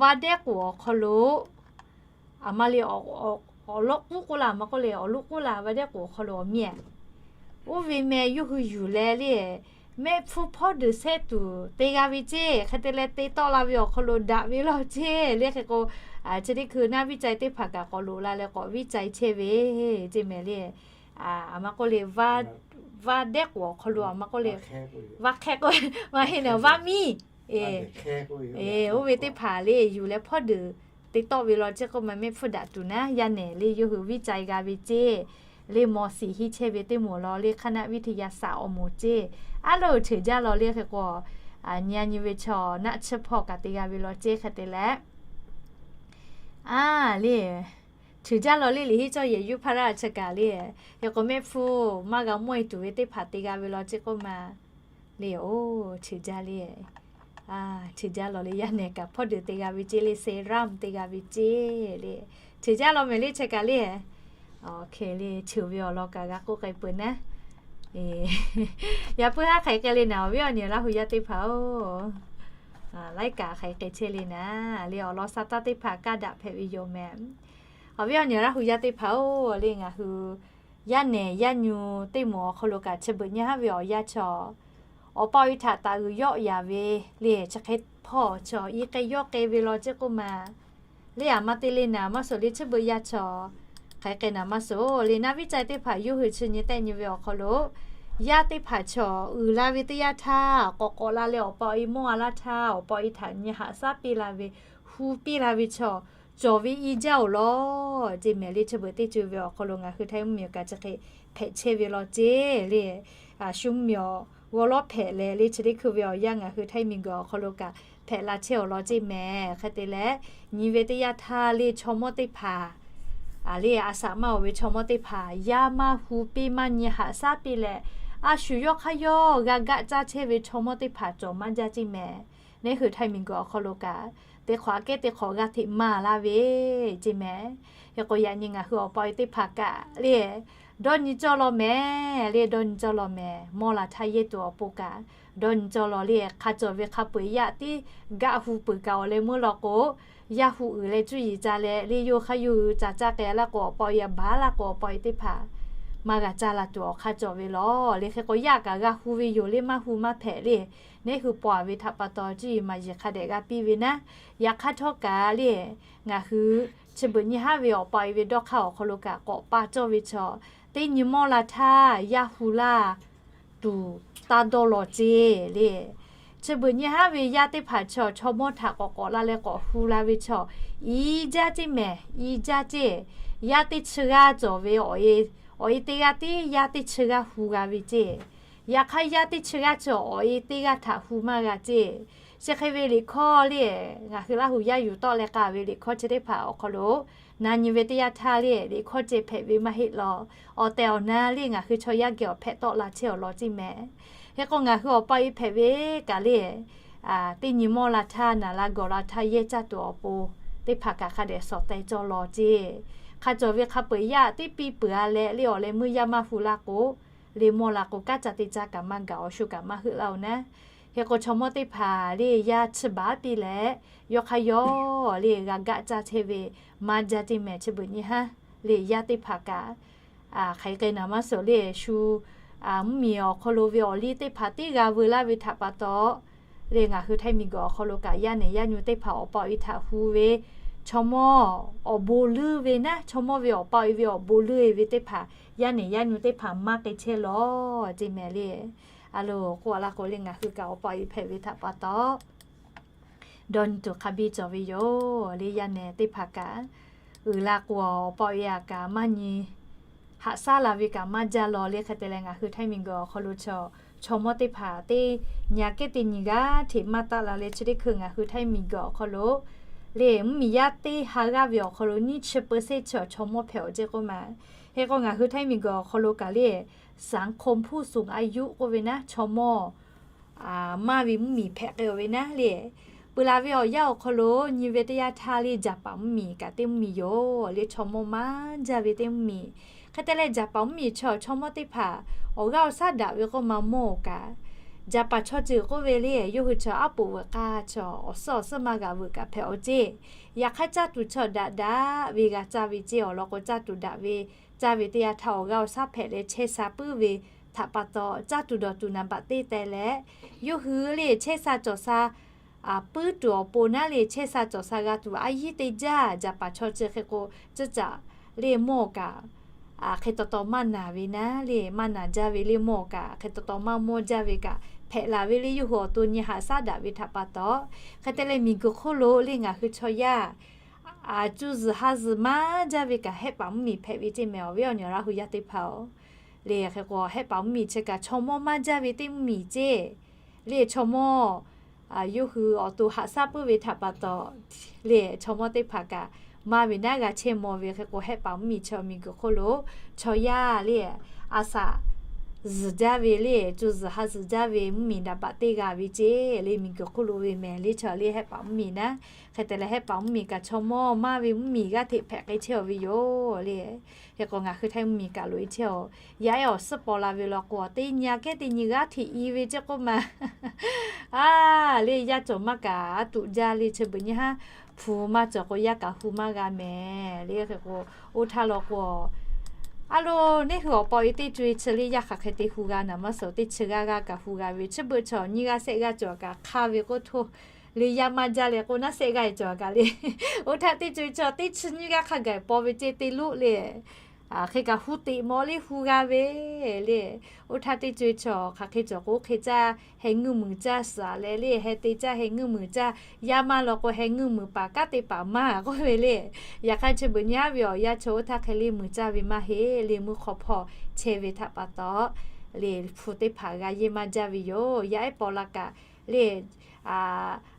Vaˇdehˉ k'oˍ awˬ hk'aw lo, aˬ ma le, awˬ lonˉ k'oˆ la, aˬ ma k'oˆ le, awˬ lonˉ k'oˆ la, Vaˇdehˉ k'oˍ awˬ hk'aw lo awˬ miˇ-ehˍ, oˇ ve meh yawˇ hui yuˬ leh le, mehˆ hpfuhˇ hpawˇ deuˬ sehˉ tuˬ te g'a ve ceh hk'e te leh te tawˆ la ve awˬ hk'aw lo daꞈ ve law ceh le hk'e k'o, chi teˇ hkui naˆ viˉ cai teˇ hpaˍ kaꞈ k'awꞈ loꞈ la leh k'awꞈ viˉ cai chehˇ ve ceh mehˍ le. Aˬ ma k'oˆ le, Vaˇdehˉ k'oˍ awˬ hk'aw lo aˬ ma k'oˆ le, Vaˇ hk'ehˆ k'oˆ, maˇ heˆ naˍ, Vaˇ miˇ, oˇ ve teˇ hpaˍ le yuˬ leh hpawˇ deuˬ te tawˆ ve law ceh k'oˆ ma mehˆ hpfuhˇ daꞈ tuˬ naˉ, yaˇ nehˬ le yawˇ hui viˉ cai g'a ve ceh le, ม.สี่ hiˉ chehˇ ve teˇ moˍ law le คณะวิทยาศาสตร์ awˬ moˍ ceh, aˉ lo cheuˬ jaˇ law le hk'e k'o, nyi a nyi ve chaw naˆ tsuhˇ hpawˇ kaꞈ te g'a ve law ceh hk'e te leh, a le, cheuˬ jaˇ law le liꞈ hiˉ cawˇ yehˬ ยุพราช chi kaꞈ le, hk'e k'o mehˆ hpfuhˇ maˇ g'a mawˇ e tuˬ ve teˇ hpaˍ te g'a ve law ceh k'oˆ ma le, oˇ cheuˬ jaˇ le, cheuˬ jaˇ law le yaˇ nehˬ kaꞈ hpawˇ deuˬ te g'a ve ceh le, เซรั่ม te g'a ve ceh le, cheuˬ jaˇ law mehˍ le chi kaꞈ le, hk'e le cheuˬ ve awˬ lawn kaꞈ g'a k'oˆ k'ai peuˬ naˉ. Yaꞈ puiˉ haˉ hk'aˬ hk'e k'ai le naˍ, awˬ viˉ awˬ nyi Laˇ hu yaˇ teˇ hpaˍ-oˬ, laiˉ kaꞈ hk'aˬ hk'e chehˇ le naˉ le, awˬ lawn sa taˇ teˇ hpaˍ kaˇ daꞈ hpehꞈ ve yoˬ mehˍ. Awˬ viˉ awˬ nyi Laˇ hu yaˇ teˇ hpaˍ-oˬ le, ngaˬ hui yaˇ nehˬ yaˇ nyu teˇ moˍ awˬ hk'aw lo kaꞈ chi beuꞈ nyi haˉ ve awˬ yanˇ chaw, awˬ pa awˬ e htaꞈ taˍ uiˍ yawˆ yaˍ ve le chi hk'e hpawˇ chaw i k'ai yawˇ k'ai ve law ceh k'oˆ ma le, aˬ ma te le naˍ maˇ suhˍ le chi beuꞈ yaˇ chaw hk'aˬ hk'e naˍ maˇ suhˍ le, naˆ viˉ cai teˇ hpaˍ yawˇ hui chi nyi tehˆ nyi ve awˬ hk'aw lo, yaˇ teˇ hpaˍ chaw uiˍ la ve teˇ yanˇ htaˇ k'awꞈ k'awꞈ la leh awˬ pa awˬ e mawˇ a laˇ htaˇ, awˬ pa awˬ e htaꞈ nyi haꞈ shaˉ piˇ la ve, hu piˇ la ve chaw, cawˬ ve i jaˇ-oˬ law ceh mehˍ le. Chi beuꞈ teˇ ceuˬ ve awˬ hk'aw lo ngaˬ hui Htaiˇ mvuhˇmiˬ awˬ kaꞈ chi hk'e hpehꞈ chehˇ ve law ceh le, shu mvuhˇmiˬ awˬ g'aw lawˉ hpehꞈ leh le chi teˇ hkui ve awˬ yanˇ ngaˬ hui Htaiˇ miˬguiˬ awˬ hk'aw lo kaꞈ hpehꞈ la chehˇ-oˬ law ceh mehˍ. Hk'e te leh, nyi ve teˇ yanˇ htaˇ le chaw mawˇ teˇ hpaˍ, a le a shaꞈ maˇ oˬ ve chaw mawˇ teˇ hpaˍ yaˇ maˇ hu piˇ maˇ nyi haꞈ shaˉ piˇ leh, a shu yawˇ hk'aˇ yawˇ g'a gaˆ caˇ chehˇ ve chaw mawˇ teˇ hpaˍ cawˬ maˇ jaˇ ceh mehˍ. Neˇ hui Htaiˇ miˬguiˬ awˬ hk'aw lo kaꞈ teˇ hk'awꞈ aꞈ kehˉ teˇ hk'awꞈ g'a hteꞈ maˍ laˇ ve ceh mehˍ. Hk'e k'o yaꞈ nyi ngaˬ hui awˬ pa awˬ e teˇ hpaˍ kaꞈ le dawˇ nyi cawˇ law mehˍ le, dawˇ nyi cawˇ law mehˍ. Mawˇ la htaˇ yehˇ tuˬ awˬ pon kaꞈ dawˇ nyi cawˇ law le, hk'a cawˬ ve hk'a peu-eˬ yaˇ tiˉ gaˆ hu peuˬ kaꞈ awˬ leh meuˇ law k'o, yaˇ hu uiˍ leh cuˇ yiˍ ca leh le yawˇ hk'aˇ yawˇ hui ca caˇ k'ai laˇ k'o, awˬ pa awˬ e a baˬ laˇ k'o, awˬ pa awˬ e teˇ hpaˍ maˇ g'a caˇ la tuˬ awˬ hk'a cawˬ ve law le. Hk'e k'o yaˇ kaꞈ g'a hu ve yoˬ le, maˇ hu maˇ hpehꞈ le. Neˇ hui paw ve htaꞈ pa taw cuˇ yiˍ maˍ yiˍ hk'a dehꞈ g'a piˇ ve naˉ. Yaꞈ hk'aˇ htawˇ kaꞈ le, ngaˬ hui chi beuꞈ nyi haˉ ve awˬ pa awˬ e ve dawˇ hk'aˇ awˬ hk'aw lo kaꞈ k'awꞈ pa cawˇ ve chaw, teˇ nyi mawˇ la htaˇ yaˇ hu laˇ tuˬ taˇ dawˇ law ceh le. Chi beuꞈ nyi haˉ ve yaˇ teˇ hpaˍ chaw, chaw mawˇ htaꞈ k'awꞈ k'awꞈ la leh k'awꞈ hu la ve chaw, i jaˇ ceh mehˍ, i jaˇ ceh. Yaˇ teˇ chi g'aˇ cawˬ ve awˬ e, awˬ e teˇ g'aˇ tiˉ yaˇ teˇ chi g'aˇ hu g'a ve ceh. Yaꞈ hk'aˇ yaˇ teˇ chi g'aˇ chaw awˬ e teˇ g'aˇ htaꞈ hu maˇ g'a ceh. Chi hk'e ve liꞈ hkawˇ le, ngaˬ hui Laˇ hu yaˇ yuˬ tawˆ leh k'aˇ ve liꞈ hkawˇ chi teˇ hpaˍ awˬ hk'aw lo na nyi ve teˇ yanˇ htaˇ le, liꞈ hkawˇ ceh hpehꞈ ve maˇ heˆ law. Awˬ tehˬ awˬ na le ngaˬ hui chaw yaˇ geh awˬ hpehꞈ tawˆ la chehˇ awˬ lawn ceh mehˍ. Hk'e k'o ngaˬ hui awˬ pa awˬ e hpehꞈ ve kaꞈ le, teˇ nyi mawˇ la htaˇ naˍ la gawˬ la htaˇ yehˇ caˇ tuˬ awˬ pon teˇ hpaˍ kaꞈ hk'a dehꞈ shawˍ teh cawˇ law ceh. Hk'a cawˬ ve hk'a peu-eˬ yaˇ tiˉ piˇ peuˬ a leh le awˬ leh meuˇ yaˇ maˇ hu laˇ k'o, le mawˇ la k'o kanˉ ca te caˇ kaꞈ maˇ gaˬ, awˬ shu kaꞈ maˇ heuˆ laˇ-oˬ naˉ. Hk'e k'o chaw mawˇ teˇ hpaˍ le yaˇ chi baˬ piˇ leh, yawˇ hk'aˇ yawˇ le g'a gaˆ caˇ chehˇ ve maˇ jaˇ ceh mehˍ. Chi beuꞈ nyi haˉ le yaˇ teˇ hpaˍ kaꞈ hk'aˬ hk'e k'ai naˍ maˇ suhˍ le shu mvuhˇmiˬ awˬ hk'aw lo ve awˬ liˇ teˇ hpaˍ tiˉ g'a veu laˇ ve htaꞈ pa taw, le ngaˬ hui Htaiˇ miˬguiˬ awˬ hk'aw lo kaꞈ yaˇ nehˬ yaˇ nyu teˇ hpaˍ awˬ pa awˬ e htaꞈ hu ve, chaw mawˇ awˬ bon leuˇ ve naˉ, chaw mawˇ ve awˬ pa awˬ e ve awˬ bon leuˇ e ve teˇ hpaˍ, yaˇ nehˬ yaˇ nyu teˇ hpaˍ maˇ k'ai chehˇ lawˬ ce mehˍ le. A loˬ k'oˆ a laˇ k'o le ngaˬ hui kaꞈ awˬ pa awˬ e hpehꞈ ve htaꞈ pa taw dawˇ nyi tuˬ hk'a biˇ cawˬ ve yoˬ le. Yaˇ nehˬ teˇ hpaˍ kaꞈ uiˍ la k'o awˬ pa awˬ e a kaꞈ maˇ nyi haꞈ shaˉ la ve kaꞈ maˇ jaˇ lawˬ le. Hk'e te leh ngaˬ hui Htaiˇ miˬguiˬ awˬ hk'aw lo chaw, chaw mawˇ teˇ hpaˍ teˇ nyi a kehˉ teˇ nyi g'aˇ hteꞈ maˇ taˆ la leh chi teˇ hkui ngaˬ hui Htaiˇ miˬguiˬ awˬ hk'aw lo le mvuhˇmiˬ yaˇ teˇ ha g'aˇ ve awˬ hk'aw lo nyiˇ chi peu se chaw, chaw mawˇ hpehꞈ awˬ ce k'oˆ ma. Hk'e k'o ngaˬ hui Htaiˇ miˬguiˬ awˬ hk'aw lo kaꞈ le สังคมผู้สูงอายุ k'oˆ ve naˉ, chaw mawˇ maˇ ve mvuhˇmiˬ hpehꞈ k'ai ve naˉ le. Peuˬ laˬ ve awˬ yanˇ awˬ hk'aw lo nyi ve teˇ yanˇ htaˇ le jaˍ paˍ mvuhˇmiˬ kaꞈ teˇ mvuhˇmiˬ yoˬ le, chaw mawˇ maˇ jaˇ ve teˇ mvuhˇmiˬ. Hk'e te leh jaˍ paˍ mvuhˇmiˬ chaw, chaw mawˇ teˇ hpaˍ awˬ g'aˇ awˬ shaˉ daꞈ ve k'oˆ ma mawˇ kaꞈ, jaˍ paˍ chaw ceuˬ k'oˆ ve le yawˇ hui chaw aˉ poꞈ veuꞈ k'aˇ chaw awˬ suhˉ awˬ suhˉ maˇ g'a veuꞈ kaꞈ hpehꞈ awˬ ce. Yaꞈ hk'aˇ caˇ tuˬ chaw daꞈ daꞈ ve g'a caˇ ve ce awˬ lawn k'o caˇ tuˬ daꞈ ve caˇ ve teˇ yanˇ htaˇ awˬ g'aˇ awˬ shaˉ hpehꞈ leh chehˇ sha puiˉ ve htaꞈ pa taw caˇ tuˬ dawˬ tuˬ naˍ baꞈ teˇ teh leh, yawˇ hui le chehˇ sha cawˬ sha puiˉ tuˬ awˬ pon naˉ le chehˇ sha cawˬ sha g'a tuˬ a yiˉ teˇ jaˇ. Jaˍ paˍ chaw ceuˬ hk'e k'o, ceuˬ caꞈ le mawˇ kaꞈ hk'e taw taw maˇ naˬ ve naˉ le, maˇ naˬ jaˇ ve le mawˇ kaꞈ hk'e taw taw maˇ mawˇ jaˇ ve kaꞈ hpehꞈ laˬ ve le yawˇ hui awˬ to nyi haꞈ shaˉ daꞈ ve htaꞈ pa taw. Hk'e te leh miˬguiˬ hk'oˆ lo le ngaˬ hui chaw yaˇ cuˇ zuhˬ ha zuhˬ maˇ jaˇ ve kaꞈ hehˆ paˍ mvuhˇmiˬ hpehꞈ ve ce mehˍ awˬ viˉ awˬ nyi Laˇ hu yaˇ teˇ hpaˍ-oˬ. Le hk'e k'o hehˆ paˍ mvuhˇmiˬ chi kaꞈ chaw mawˇ maˇ jaˇ ve teˇ mvuhˇmiˬ ce. Le chaw mawˇ yawˇ hui awˬ to haꞈ shaˉ puiˉ ve htaꞈ pa taw, le chaw mawˇ teˇ hpaˍ kaꞈ maˇ ve naˉ g'a chehˇ maw ve hk'e k'o hehˆ paˍ mvuhˇmiˬ chaw miˬguiˬ hk'oˆ lo chaw yaˇ le a saꞈ zuhˬ jaˇ ve le cuˇ zuhˬ ha zuhˬ jaˇ ve mvuhˇmiˬ daꞈ baꞈ teˇ g'a ve ce. Le miˬguiˬ hk'oˆ lo ve mehˍ le chaw le hehˆ paˍ mvuhˇmiˬ naˉ. Hk'e te leh hehˆ paˍ mvuhˇmiˬ kaꞈ chaw mawˇ maˇ ve mvuhˇmiˬ g'aˇ hteꞈ hpehꞈ k'ai chehˇ awˬ ve yoˬ le. Hk'e k'o ngaˬ hui Htaiˇ mvuhˇmiˬ kaꞈ loꞈ e chehˇ-oˬ, yaˇ ehˉ awˬ suhˉ paw la ve law k'o teˇ nyi a kehˉ teˇ nyi g'aˇ hteꞈ i ve ce k'oˆ ma. A, le yaˇ cawˬ maˇ kaꞈ a tuꞈ jaˇ le chi beuꞈ nyi haˉ hpu maˇ cawˬ k'o yaˇ kaꞈ hu maˇ g'a mehˍ le. Hk'e k'o oˇ htaˇ law k'o a lo neˇ hui awˬ pa awˬ e teˇ co e chi le yaˇ hk'aˬ hk'e te hu g'a naˍ maˇ suhˍ teˇ chi g'aˇ g'aˇ kaꞈ hu g'a ve chi beuꞈ chaw nyiˇ g'aˇ shehˆ g'aˇ cawˬ kaꞈ hk'aˇ ve k'oˆ htoˇ le yaˇ maˇ jaˇ leh k'o naˉ shehˆ g'aˇ e cawˬ kaꞈ le. Oˇ htaˇ teˇ co e chaw teˇ chi nyiˇ g'aˇ hk'a gaˬ paw ve ce te loˆ le. Hk'e kaꞈ hu teꞈ mawˬ le hu g'a ve le. Oˇ htaˇ teˇ co e chaw hk'aˬ hk'e cawˬ k'o oˇ hk'e caˇ heh ngeuˇ muiˬ caˇ suhˍ leh le heh te caˇ heh ngeuˇ muiˬ caˇ, yaˇ maˇ law k'o heh ngeuˇ muiˬ paˍ kanˉ te paˍ maˇ k'oˆ ve le. Yaꞈ hk'aˇ chi beuꞈ nyi haˉ ve awˬ yaˇ chaw oˇ htaˇ hk'e le muiˬ caˇ ve maˇ heˆ le mvuhˇ hk'aw hpawˇ chehˇ ve htaꞈ pa taw le hpu teˇ hpaˍ g'a yehˇ maˇ jaˇ ve yoˬ. Yaˇ ehˉ paw la kaꞈ le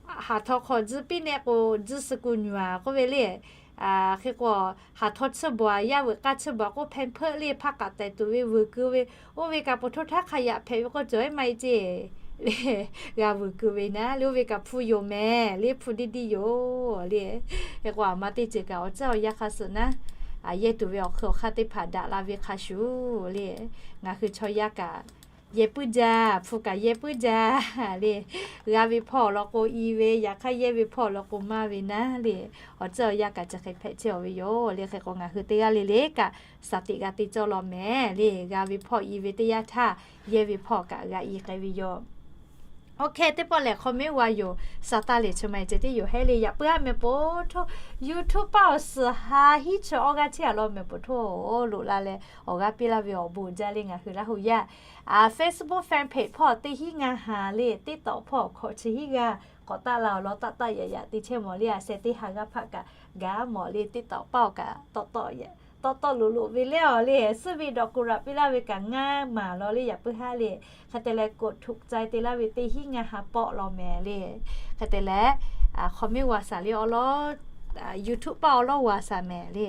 haˍ htaw hk'aw tzuhˇ piˇ nehˆ k'o tzuhˇ suh ku nyuˬ a k'oˆ ve le. Hk'e k'o haˍ htaw tsuhˇ bawˬ a yaˇ veuꞈ k'aˇ tsuhˇ bawˬ a k'oˆ hpehˇ hpeuˆ le hpaˇ k'aꞈ tehˬ tuˬ ve vuiˬ keu ve, oˇ ve kaꞈ poˬ htoˇ htaˇ hk'a yaꞈ hpehꞈ ve k'oˆ cawˬ ehˉ maˇ e ce le g'a vuiˬ keu ve naˉ le oˇ ve kaꞈ hpu yoˬ mehˍ le hpu diˇ diˇ yoˬ le. Hk'e k'o aˬ ma teˇ ceuˬ kaꞈ awˬ tcuhˉ awˬ yanˇ hk'a suhˍ naˉ, a yehˇ tuˬ ve awˬ hk'eun awˬ hk'aˇ teˇ hpaˍ daꞈ la ve hk'a shuˍ le ngaˬ hui chaw yaˇ kaꞈ yehˇ puiˉ jaˇ, hpu kaꞈ yehˇ puiˉ jaˇ le. G'a ve hpawˇ awˬ lawn k'o i ve, yaꞈ hk'aˇ yehˇ ve hpawˇ awˬ lawn k'o maˇ ve naˉ le. Awˬ tcuhˉ awˬ yanˇ kaꞈ chi hk'e hpehꞈ chehˇ awˬ ve yoˬ le. Hk'e k'o ngaˬ hui teˇ g'aˇ le le kaꞈ shaˍ tiꞈ g'a te cawˇ law mehˍ le. G'a ve hpawˇ i ve teˇ yanˇ htaˇ yehˇ ve hpawˇ kaꞈ g'a i k'ai ve yoˬ. Oˇ hk'e teˇ pawˆ lehˬ hk'aw mehˉ g'a yoˬ. Shaˍ taˇ lehˬ chi ma e ceh tiˉ yoˬ hehˉ le. Yaꞈ puiˉ haˉ meh poˬ htoˇ YouTube paˇ awˬ suhˍ ha hiˉ chi awˇ g'aˇ chehˇ a law meh poˬ htoˇ loꞈ la leh awˬ g'aˇ piˇ laˇ ve awˬ bon jaˇ le ngaˬ hui Laˇ hu yaˇ. Facebook fan page hpawˇ teˇ hiˉ ngaˇ ha le, TikTok hpawˇ hkawꞈ chi hiˉ g'aˇ k'awꞈ taˆ la awˬ lawn taˆ taˆ yaꞈ yaꞈ te chehˇ mawˬ le. A sheh teˇ ha g'aˇ hpaˆ kaꞈ gaˇ mawˬ le. TikTok paˇ awˬ kaꞈ tawˆ tawˆ loꞈ loꞈ ve le awˬ le. Suhˉ ve dawꞈ kuˬ raꞈ piˇ laˇ ve kaꞈ ngaˇ maˬ law le yaꞈ puiˉ haˉ le. Hk'e te leh กดถูกใจ te laˇ ve teˇ hiˉ ngaˇ ha pawˆ law mehˍ le. Hk'e te leh hk'aw mehˉ g'a shaˍ le awˬ lawn YouTube paˇ awˬ lawn g'a shaˍ mehˍ le.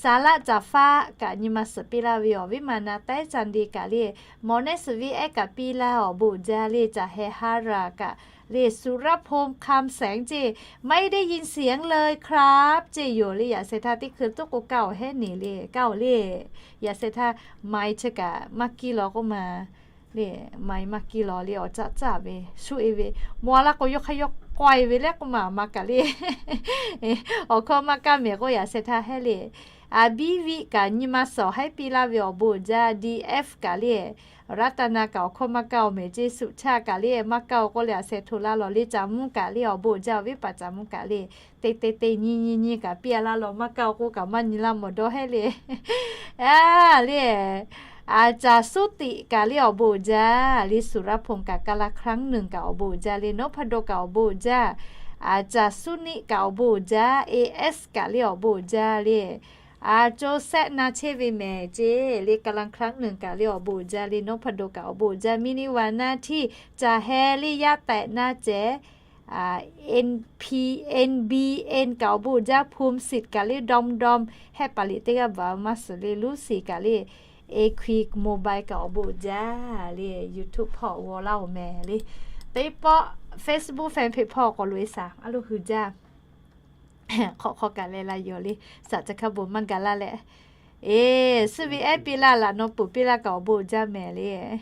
Saˍ laˆ caˍ faˆ kaꞈ nyi ma suhˍ piˇ laˇ ve awˬ viˉ maˬ na taiˉ ca de kaꞈ le, mawˬ nehˉ suhˍ viˉ ehˉ kaꞈ piˇ laˇ awˬ bon jaˇ le. Caˬ heh haˉ raˬ kaꞈ le, สุรพงษ์ คำแสง ceˇ, ไม่ได้ยินเสียงเลยครับ ceˇ yoˬ le. Yaꞈ sheh htaˇ teˇ hkui toˉ k'o kaˇ awˬ hehˉ neˍ le kaˇ awˬ le. Yaꞈ sheh htaˇ ไมค์ chi kaꞈ maˇ kiˇ law k'oˆ ma le, ไมค์ maˇ kiˇ law le awˬ caˆ caˆ ve shuˆ e ve, mawˬ a laˇ k'o yawˇ hk'aˇ yawˇ k'awehˇ ve le k'oˆ ma maˇ kaꞈ le. Awˬ hkawˇ maˇ kaˇ mehˍ k'o yaꞈ sheh htaˇ hehˉ le. A, Biˇ viˆ kaꞈ nyi ma suhˍ haiˉ piˇ laˇ ve awˬ bon jaˇ, DF kaꞈ le Raˇ taˍ naˍ kaꞈ awˬ hkawˇ maˇ kaˇ-oˬ mehˍ ceˇ, suꞈ chaˇ kaꞈ le maˇ kaˇ-oˬ k'oˆ leh a sheh hto laˇ lawˬ le. Caˍ mvuhˇ kaꞈ le awˬ bon uiˍ jaˇ, awˬ viˉ paˍ Caˍ mvuhˇ kaꞈ le teˇ teˇ teˇ nyiˇ nyiˇ nyiˇ kaꞈ piˇ-a laˇ lawˬ, maˇ kaˇ-oˬ k'oˆ kaꞈ maˇ nyi laˇ mawˬ dawˇ hehˉ le. A le, a caˍ suˉ tiꞈ kaꞈ le awˬ bon uiˍ jaˇ le, suˍ raˇ hponˍ kaꞈ กาละครั้งหนึ่ง kaꞈ awˬ bon uiˍ jaˇ le, nawˉ hpaˇ do kaꞈ awˬ bon uiˍ jaˇ, a caˍ suˉ niˆ kaꞈ awˬ bon uiˍ jaˇ, A S kaꞈ le awˬ bon uiˍ jaˇ le. A co sehˆ na chehˇ ve mehˍ ceˇ le, กาละครั้งหนึ่ง kaꞈ le awˬ bon uiˍ jaˇ le, nawˉ hpaˇ do kaꞈ awˬ bon uiˍ jaˇ, มินิวา naˇ htiˇ, caˍ heh le yaˇ tehꞈ naˇ cehˬ, N P N B N kaꞈ awˬ bon uiˍ jaˇ, ภูมิสิทธิ์ kaꞈ le ดอมดอม hehˆ paˍ liꞈ teˇ g'aˇ baˬ maˇ suhˍ le, Lucy kaꞈ le, Equi Mobile kaꞈ awˬ bon uiˍ jaˇ le, YouTube hpawˇ g'aw laˇ-oˬ mehˍ le. Teˇ pawˆ Facebook fan page hpawˇ k'awꞈ loꞈ-e shaˍ, a lo hui jaˇ. Hk'awꞈ hk'aw kaꞈ leh la yoˬ le, saˍ ca hkaˇ bon maˇ ga laˇ leh. Eˬ, suhˉ ve ehˉ piˇ laˇ, laꞈ naw puˍ piˇ laˇ kaꞈ awˬ bon uiˍ jaˇ mehˍ le.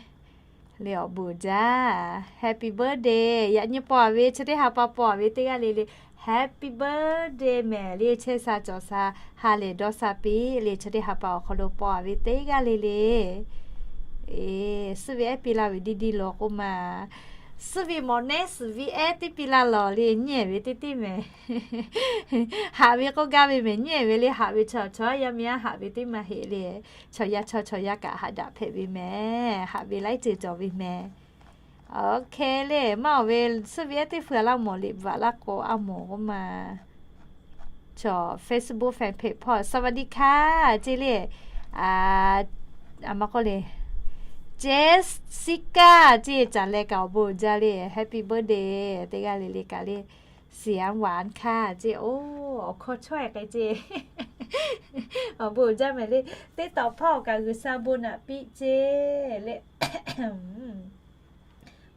Le awˬ bon uiˍ jaˇ. Happy birthday. Yaꞈ nyi paw-a ve, chi teˇ ha pa paw-a ve teˇ g'aˇ le le, happy birthday mehˍ le. Chehˇ sha cawˬ sha, ha lehˬ dawˇ sha piˇ le, chi teˇ ha pa awˬ hk'aw lo paw-a ve teˇ g'aˇ le le. Eˬ, suhˉ ve ehˉ piˇ laˇ ve diˇ diˇ lawˬ k'oˆ ma. Suhˉ ve mawꞈ nehˉ suhˍ ve ehˉ teˇ piˇ laˇ lawˬ le, nyi-ehˍ ve teˇ teˇ mehˍ. Haꞈ ve k'oˆ gaˇ ve mehˍ, nyi-ehˍ ve le, haꞈ ve chaw chaw yaˇ miˇ aˉ haꞈ ve teˇ maˇ heˆ le. Chaw yaˇ chaw chaw yaˇ kaꞈ haꞈ daꞈ hpehꞈ ve mehˍ, haꞈ ve laiˉ ceuˬ cawˬ ve mehˍ. Oˇ hk'e le, maˇ awˬ ve suhˉ ve ehˉ teˇ hpu-a laˇ mawˬ liꞈ bvuhꞈ laˇ k'o, a mawˬ k'oˆ ma. Chaw Facebook fan page hpawˇ สวัสดีค่ะ ceˇ le. A, a ma k'oˆ le, Jessica ceˇ, caˍ leh kaꞈ awˬ bon uiˍ jaˇ le, happy birthday teˇ g'aˇ le le kaꞈ le. เสียงหวานค่ะ ceˇ, oˇ, awˬ hkawˇ chaweh k'ai ceˇ. Awˬ bon uiˍ jaˇ mehˍ le. Teˇ tawꞈ hpawˇ kaꞈ G'uiˬsha bon naꞈ piˇ ceˇ le.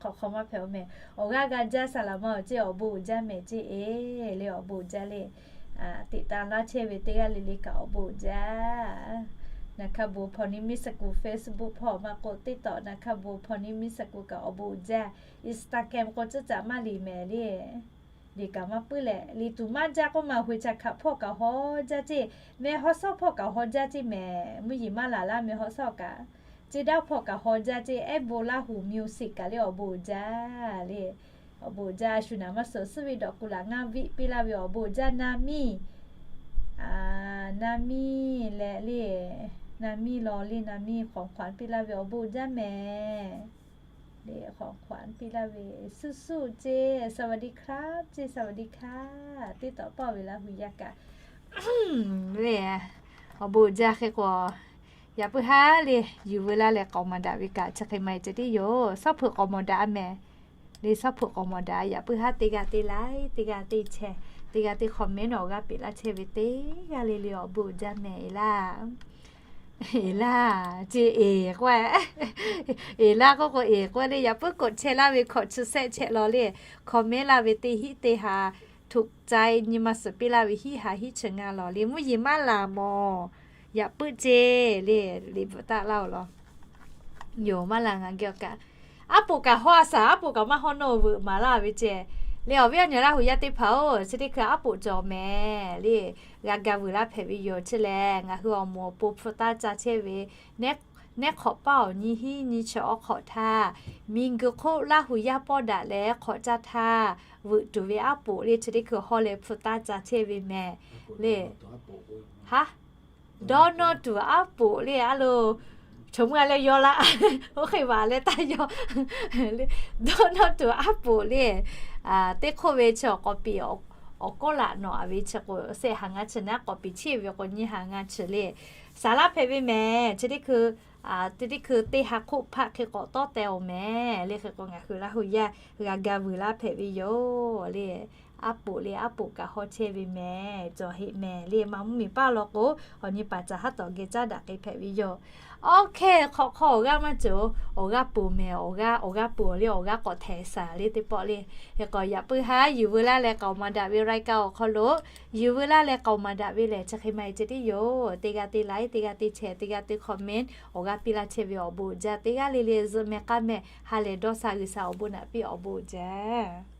Hk'awꞈ hk'aw maˇ hpehꞈ-oˬ mehˍ. Awˬ g'aˇ g'a jaˇ saˍ laꞈ ma-oˬ ceˇ, awˬ bon uiˍ jaˇ mehˍ ceˇ, e, le awˬ bon uiˍ jaˇ le. Tiꞈ taˍ laˇ chehˇ ve teˇ g'aˇ le le kaꞈ awˬ bon uiˍ jaˇ. Naˍ hkaˇ bon พอนิมิตรสกุล Facebook hpawˇ maˇ k'oˆ, teˇ tawꞈ Naˍ hkaˇ bon พอนิมิตรสกุล kaꞈ awˬ bon uiˍ jaˇ. Instagram k'o tcuhˉ caꞈ maˇ liꞈ mehˍ le. Liꞈ kaꞈ maˇ puiˉ leh, liꞈ tuˬ maˇ jaˇ k'oˆ ma, ห้วย茶ขาว hpawˇ kaꞈ haw jaˇ ceˇ, แม่ฮ่องสอน hpawˇ kaꞈ haw jaˇ ceˇ mehˍ, mvuhˇ yeˬ maˇ laˬ laˇ แม่ฮ่องสอน kaꞈ. Ceˇ daˇ hpawˇ kaꞈ haw jaˇ ceˇ, ehˉ bon Laˇ huˍ มิวสิก kaꞈ le awˬ bon uiˍ jaˇ le. Awˬ bon uiˍ jaˇ, a shu naˍ maˇ suhˍ, suhˉ ve dawꞈ kuˬ laꞈ ngaˇ viˆ piˇ laˇ ve awˬ bon uiˍ jaˇ, naˍ miˇ, naˍ miˇ leh le, naˍ miˇ lawˬ le, naˍ miˇ ของขวัญ piˇ laˇ ve awˬ bon uiˍ jaˇ mehˍ. Le ของขวัญ piˇ laˇ ve สู้ๆ ceˇ, สวัสดีครับ ceˇ, สวัสดีค่ะ. Teˇ tawꞈ paw ve Laˇ huˍ yaˇ kaꞈ le, awˬ bon uiˍ jaˇ hk'e k'o, yaꞈ puiˉ haˉ le, yuˬ veu laˇ leh k'aoˍ maˍ daꞈ ve kaꞈ chi hk'e maˇ heˆ ceh tiˉ yoˬ. Suhˉ hpeuꞈ k'aoˍ maˍ daꞈ mehˍ. Le suhˉ hpeuꞈ k'aoˍ maˍ daꞈ, yaꞈ puiˉ haˉ teˇ g'aˇ teˇ like, teˇ g'aˇ teˇ share, teˇ g'aˇ teˇ comment awˬ g'aˇ peꞈ laˇ chehˇ ve teˇ g'aˇ le le awˬ bon uiˍ jaˇ mehˍ e laˇ. Eˬ laˇ, ceˇ eˬ k'oˆ-e. Eˬ laˇ k'oˆ k'o eˬ k'oˆ le, yaꞈ puiˉ กดแชร์ laˇ ve hkawꞈ chi sehˆ chehˇ lawˬ le, comment laˇ ve teˇ hiˆ teˇ ha, ถูกใจ nyi ma suhˍ piˇ laˇ ve hiˆ ha hiˆ chi ngaˇ lawˬ le, mvuhˇ yeˬ maˇ laˬ mawˬ. Yaꞈ puiˉ ceˇ le, liꞈ bvuhꞈ taˆ laˇ-oˬ lawˬ. Yoˬ maˇ laˬ ngaˬ geh awˬ kaꞈ. Aˉ poꞈ kaꞈ hawˇ-a shaˍ, aˉ poꞈ kaꞈ maˇ hawˇ nawˇ veuꞈ maˍ laˇ ve ceˇ. Le awˬ viˉ awˬ nyi Laˇ huˍ yaˇ teˇ hpaˍ-oˬ, chi teˇ hkui aˉ poꞈ cawˬ mehˍ le. G'a ga vuiˬ laˇ hpehꞈ ve yoˬ. Chi lehˬ ngaˬ hui awˬ moˍ awˬ pon hpu taˇ ca chehˇ ve, nehˉ hk'awꞈ paˇ awˬ nyi hiˉ nyi chi awˬ hk'awꞈ htaˇ, miˬguiˬ hk'oˆ Laˇ huˍ yaˇ pawˇ daꞈ leh hk'awꞈ caˇ htaˇ, veuꞈ tuˬ ve aˉ poꞈ le chi teˇ hkui hawˇ leh hpu taˇ ca chehˇ ve mehˍ le. Haˉ, dawˇ nawˇ tuˬ aˉ poꞈ le a lo, chaw mvuhˇ a leh yaw laˇ, oˇ hk'e vaˬ leh taˇ yaw. Dawˇ nawˇ tuˬ aˉ poꞈ le, teˇ hk'oˆ ve chi awˬ k'awꞈ piˍ, awˬ kawˉ laꞈ nawˬ a ve chi k'o, shehˆ ha ngaˇ chi naˉ k'awꞈ piˍ, chiˇ ve k'o nyiˇ ha ngaˇ chi le. Saˍ laˇ hpehꞈ ve mehˍ, chi teˇ hkui, teˇ teˇ hkui teˇ ha hk'oˆ hpaˆ hk'e k'awꞈ tawˉ teh-oˬ mehˍ le. Hk'e k'o ngaˬ hui Laˇ huˍ yaˇ g'a ga vuiˬ laˇ hpehꞈ ve yoˬ le. Aˉ poꞈ le aˉ poꞈ kaꞈ hawˇ chehˇ ve mehˍ, cawˬ heˆ mehˍ le. Maˇ mvuhˇ miˬ paˇ law k'o, awˬ nyi paˍ caˍ haˉ tawˍ geh caˉ daꞈ k'ai hpehꞈ ve yoˬ. Oˇ hk'e hk'awꞈ hk'aw awˬ g'aˇ maˇ cawˬ, awˬ g'aˇ poˬ mehˍ, awˬ g'aˇ, awˬ g'aˇ poˬ le, awˬ g'aˇ k'awꞈ htehˍ shaˍ le teˇ pawˆ le. Hk'e k'o yaꞈ puiˉ haˉ yuˬ veu laˇ leh k'aoˍ maˍ daꞈ ve รายการ awˬ hk'aw lo, yuˬ veu laˇ leh k'aoˍ maˍ daꞈ ve lehˬ chi hk'e maˇ heˆ ceh tiˉ yoˬ. Teˇ g'aˇ teˇ like, teˇ g'aˇ teˇ share, teˇ g'aˇ teˇ comment awˬ g'aˇ piˇ laˇ chehˇ ve awˬ bon uiˍ jaˇ. Teˇ g'aˇ le le zuhꞈ meh k'aˇ meh ha lehˬ dawˇ sha G'uiˬsha awˬ bon naꞈ piˇ awˬ bon uiˍ jaˇ.